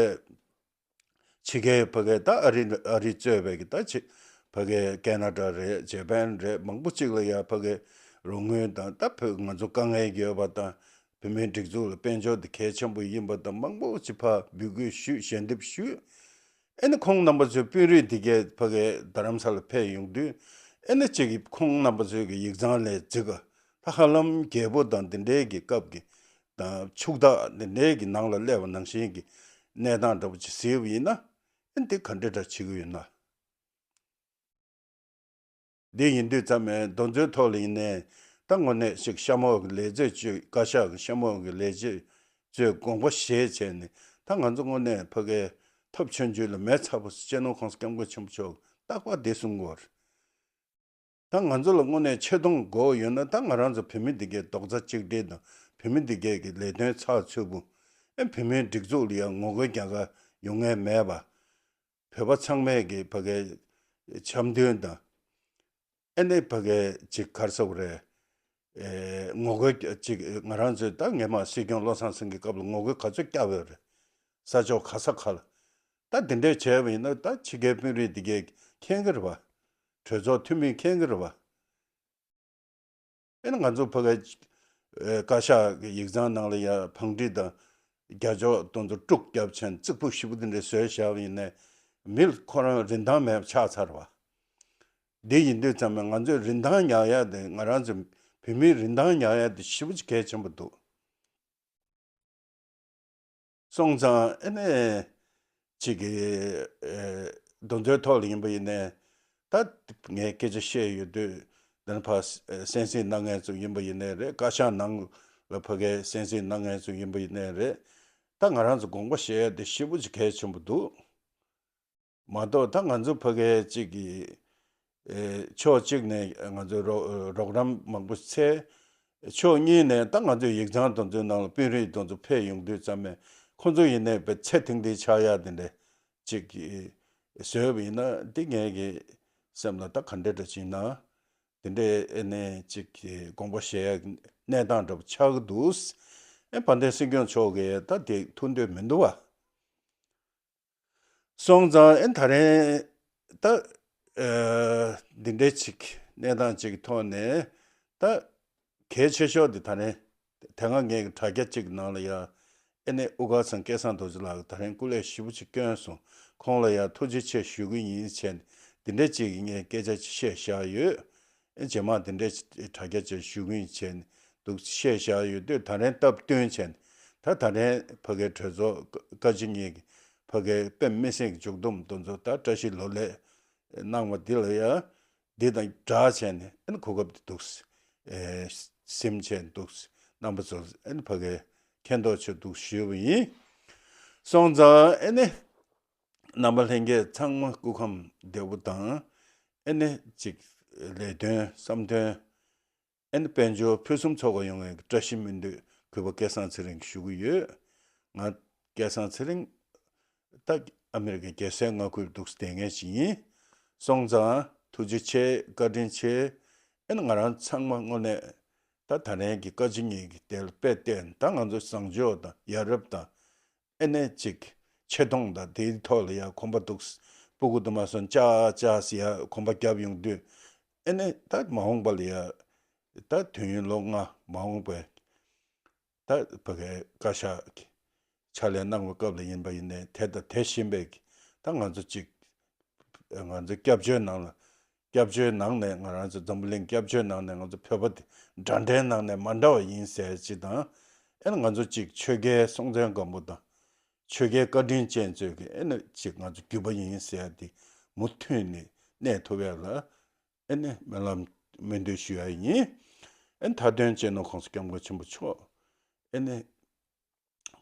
ཕྱི་རྒྱལ་ཕ་གའི་ད་ཨ་རི་ཨ་རི་གཙོས་པའི་གི་ད་ཅིག་ཕ་གའི་ཁེ་ན་ཌ་རེད། ཇེ་པན་རེད། མང་པོ་ཅིག་ལ་ཡ་ཕ་གའི་རོགས་དངུལ་དང་ད་ཕ་ང་ཚོ་དཀའ་ངལ་ཡོད་པ་དང་བོད་མིའི་སྒྲིག་འཛུགས་ལ་དཔལ་འབྱོར་དེ་གལ་ཆེན་པོ་ཡིན་པ་དང་མང་པོ་ཅིག་ཕར་འབོད་སྐུལ་ཞུས། ཞལ་འདེབས་ཞུས། ཨེ་ནི་ཁོང་རྣམ་པ་ཚོའི་དཔོན་རིགས་དེ་གས་ཕ་གའི་རྡ་རམ་ས་ལ་ཕེབས་ཡོང་དུས་ཨེ་ནི་གཅིག་གིས་ཁོང་རྣམ་པ་ཚོའི་གི་ཡིག་ཚང་ལས་རྫིག་ག་ད་ཧ་ལམ་རྒྱལ་པོ་དང་འདི་འདྲའི་གི་སྐབས་ཀྱི་དང་ཕྱུག་བདག་འདི་འདྲའི་གི་ནང་ལ་སླེབས་པ་ནང་བཞིན་གྱི་གནས་སྟངས་འདྲ་པོ་ཅིག་གཟིགས་པ་ཡིན་ན་ཨེ་འདི་ག་འདྲ་འདྲ་བྱེད་ཀྱི་ཡོད་ན། འདི་ཡིན་དུས་ཙམ་ནས་དེ་ཚོའི་ཐོག་ལ་ཡིན་ནའི་ད་དངོས་གནས་ཤིག་གཤམ་འོག་གི་ལས་བྱེད་ཚོས་བཀའ་ཤག་གི་གཤམ་འོག་གི་ལས་བྱེད་ཚོས་དགོངས་པ་བཞེས་བྱས་ནས་ ད་ང་ཚོ་དངོས་གནས་ཕ་གའི་ཐབས་ཆུང་ཆུང་ལ་མེ་ཚ་པོ་སྤྱི་ནོར་༸གོང་ས་༸སྐྱབས་མགོན་ཆེན་པོ་མཆོག་རྟག་པར་འདི་གསུང་གི་ཡོད་རེད། ད་ང་ཚོ་ལ་དངོས་གནས་ཆེ་མཐོང་དགོས་ཡོད་ན། ད་ང་རང་ཚོ་བོད་མི་འདི་གའི་རྡོག་རྩ་གཅིག་སྒྲིལ་དང་། བོད་མི་འདི་གའི་གི་ལས་དོན་ཚགས་ཚུད་པོ། ཨེ་བོད་མིའི་སྒྲིག་འཛུགས་ལ་ཡང་ངོ་རྒོལ་རྒྱག་ག་ཡོང་མཁན་མེད་པ། བོད་པ་ཚང་མས་ཀྱི་ཕ་གའི་འཆམ་མཐུན་དང་། ཨེ་ནས་ཕ་གའི་ཅིག་ག་རེ་ཟེར་དགོས་རེད། ཨེ་ངོ་རྒོལ་ཅིག་ང་རང་ཚོས་ད་སྔོན་མ་སྲིད་སྐྱོང་བློ་བཟང་སེང་གེའི་སྐབས་ལ་ངོ་རྒོལ་ག་ཚོད་བརྒྱབ་ཡོད་རེད། ས་ཕྱོགས་ག་ས་ག་ལ། ད་དེ་འདྲས་བྱས་པ་ཡིན་ན་ད་ཕྱི་རྒྱལ་དཔོན་རིགས་འདི་གས་མཁྱེན་གྱི་རེད་པ། གྲོས་ཚོགས་འཐུས་མིས་མཁྱེན་གྱི་རེད་པ། ཨེ་ནི་ང་ཚོ་ཕ་གའི་ཨེ་བཀའ་ཤག་གི་ཡིག་ཚང་ནང་ལ་ཡ་བང་སྒྲིག་དང་རྒྱ་ཅོག་དེ་ཚོ་དཀྲུག་བརྒྱབ་བྱས་ནས་རྩིག་ཕུག་ཞེ་པོ་དེ་འདྲས་བཟོས་བཞག་པ་ཡིན་ནའི། མི་ཁོ་རང་རིན་ཐང་མེད་པ་ཆགས་ཚར་བ། འདི་ཡིན་དུས་ཙམ་པ་ང་ཚོས་རིན་ཐང་ཉར་ཡ་དེ། ང་རང་ཚོ་བོད་མིའི་རིན་ཐང་ཉར་ཡ་དེ་ཞེ་པོ་ཅིག་གལ་ཆེན་པོ་འདུག་སོང་ཙང་ཨེ་ནས་ཅིག་གི་ཨེ་དེ་ཚོའི་ཐོག་ལ་ཡིན་པ་ཡིན་ནའི། ད་ངས་སྐད་ཆ་བཤད་ཡོད་དུས་འདི་ནས་ཕར་གསན་གཟིགས་གནང་མཁན་ཚོ་ཡིན་པ་ཡིན་ནའི་རེད། བཀའ་ཤག་ནང་ལ་ཕ་གའི་གསན་གཟིགས་གནང་མཁན་ཚོ་ཡིན་པ་ཡིན་ནའི་རེད། ད་ང་རང་ཚོ་དགོངས་པ་བཞེས་ཡ་དེ་ཞེ་པོ་ཅིག་གལ་ཆེན་པོ་འདུག་མ་གཏོགས་ད་ང་ཚོ་ཕ་གའི་གཅིག་གི་ཨེ་ཕྱོགས་གཅིག་ནས་ང་ཚོས་རོགས་རོགས་རམ་མང་པོ་འཚལ། ཕྱོགས་གཉིས་ནས་ད་ང་ཚོའི་ཡིག་ཚང་དེ་ཚོའི་ནང་ལ་དཔོན་རིགས་དེ་ཚོ་ཕེབས་ཡོང་དུས་ཙམ་པ་ཁོང་ཚོ་ཡིན་ནའི་དཔེ་ཚེ་ཐིང་ཐིང་ཆགས་ཡ་དེ་འདྲས་ཅིག་གི་བཟོས་པ་ཡིན་ན། འདི་ངའི་གི་སེམས་ལ་ད་ག་འདྲས་འདྲ་ཅིག་ན། དེ་འདྲས་ཨེ་ནས་ཅིག་གི་དགོངས་པ་བཞེས་ཡ་གི་གནས་སྟངས་འདྲ་པོ་ཆགས་ཀྱི་འདུག་ཨེ་དཔལ་ལྡན་སྲིད་སྐྱོང་མཆོག་གིས་ད་དེ་ཐུགས་འདོད་མི་འདུག་བ། སོང་ཙང་ཨེ་ད་རེས་ད་ཨ་འདི་འདྲའི་ཅིག་གནས་སྟངས་ཅིག་གི་ཐོག་ནས། ད་གལ་ཆེ་ཤོས་དེ་ད་རེས་དེ་སྔ་ངས་དྲ་རྒྱ་ཅིག་ནང་ལ་ཡ་ཨེ་ནས་དབུ་དཀར་ཚང་སྐལ་བཟང་རྡོ་རྗེ་ལགས་ད་རེས་སྐུ་ལས་ཞེ་པོ་ཅིག་བསྐྱོན་སོང་། ཁོང་ལ་ཡ་ཐུགས་རྗེ་ཆེ་ཞུ་གི་ཡིན་བྱས་ནས་འདི་འདྲའི་ཅིག་ངས་སྐད་ཆ་ཅིག་བཤད་བཞག་ཡོད། ཨེ་རྗེས་མ་དེ་འདྲའི་དྲ་རྒྱ་ཅིག་ཞུ་གི་ཡིན་བྱས་ནས་འདུག་བཤད་བཞག་ཡོད་དུས། ད་རེས་སྟབས་བསྟུན་བྱས་ནས་ད་ད་རེས་ཕ་གའི་གྲོས་ཚོགས་བཀའ་སྤྱི་གཉིས་ཀྱི་ཕ་གའི་དཔེ་མི་སྲིད་ཀྱི་མཇུག་བསྡོམས་དེ་ཚོ་ད་བཀྲ་ཤིས་ལོ་ལེགས་གནང་བ་འདི་ལ་ཡ་འདི་དང་སྦྲགས་བྱས་ནས་ཨེ་ནི་གོ་སྐབས་འདི་འདུག་ཨེ་ཟིན་བྱས་འདུག་རྣམ་པ་ཚོ་ཨེ་ནི་ཕ་གའི་མཁྱེན་རྟོགས་ཆེད་འདུག་ཞུས་པ་ཡིན། སོང་ཙང་ཨེ་ནི་རྣམ་པ་ལྷན་རྒྱས་ཚང་མ་སྐུ་ཁམས་བདེ་པོ་དང་། ཨེ་ནི་ཅིག་ལས་དོན་བསམ་དོན། ཨེ་ནི་དཔལ་འབྱོར་ཕུན་སུམ་ཚོགས་པ་ཡོང་བའི་བཀྲ་ཤིས་སྨོན་འདུན་གུས་པ་སྐལ་བཟང་ཚེ་རིང་ཞུ་གི་ཡོད། ང་སྐལ་བཟང་ཚེ་རིང་ད་ཨ་མི་རི་ཀའི་རྒྱལ་སའི་མངའ་ཁུལ་འདུག་བསྡད་མཁན་ཞིག་ཡིན། སོང་ཙང་ཐུགས་རྗེ་ཆེ། བཀའ་དྲིན་ཆེ། ཨེ་ནི་ང་རང་ཚང་མ་དངོས་གནས་ད་ད་རེས་ཀྱི་བཀའ་སྤྱི་གཉིས་ཀྱི་དེ་ལ་དཔེ་བལྟས་ནས། ད་ང་ཚོ་བཟང་ཕྱོགས་དང་ཡ་རབས་དང་ཨེ་ནས་ཅིག་ཆེ་མཐོང་དང་དེའི་ཐོག་ལ་ཡ་གོམ་པ་འདུག་སྤུ་གུ་དུ་མ་སོང་ཅག་ཅག་སི་ཡ་གོམ་པ་བརྒྱབ་ཡོང་དུས། ཨེ་ནས་ད་མ་འོངས་པ་ལ་ཡ་ད་དུས་ཡུན་ལོ་ལྔ་མ་འོངས་པའི་ད་ཕ་གའི་བཀའ་ཤག་གི་ཕྱག་ལས་གནང་བའི་སྐབས་ལ་ཡིན་པ་ཡིན་ནའི། དེ་དང་དེ་བཞིན་པའི་ད་ང་ཚོ་ཅིག་ང་ཚོ་སྐྱབས་བཅོལ་ནང་ལ། སྐྱབས་བཅོལ་ནང་ནས་ང་རང་ཚོ་འཛམ་བུ་གླིང་སྐྱབས་བཅོལ་ནང་ནས་ང་ཚོ་བོད་པ་དེ་འདྲ་འདྲའི་ནང་ནས་མ་འདྲ་བ་ཡིན་ཟེར་ཅིག་དང་། ཨེ་ནི་ང་ཚོ་ཅིག་ཆོལ་ཁའི་སྲོང་བཙན་སྒམ་པོ་དང་ཆོལ་ཁའི་བཀའ་དྲིན་ཅན་ཚོས་ཀྱི་ཨེ་ནི་ཅིག་ང་ཚོ་རྒྱུད་པ་ཡིན་ཟེར་ཡ་དེ་མུ་མཐུད་ནས་གནས་ཐུབ་ཡ་ལ་ཨེ་ནི་སྨོན་ལམ་སྨོན་འདུན་ཞུ་ཡ་ཡིན། ཨེ་ནི་མཐའ་དོན་སྤྱི་ནོར་༸གོང་ས་༸སྐྱབས་མགོན་ཆེན་པོ་མཆོག་ཨེ་ནི་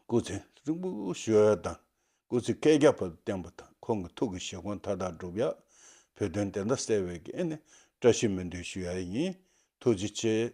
སྐུ་ཚེ་རིང་པོ་བཞུགས་ཡ་དང་། སྐུ་ཚེ་བསྐལ་བརྒྱ་བར་དུ་བརྟན་པ་དང་། ཁོང་གི་ཐུགས་ཀྱི་བཞེད་དགོངས་མཐའ་དག་འགྲུབ་ཡ། བོད་དོན་བདེན་མཐའ་གསལ་བའི་གི་ཨེ་ནི་བཀྲ་ཤིས་སྨོན་འདུན་ཞུ་ཡ་ཡིན། ཐུགས་རྗེ་ཆེ།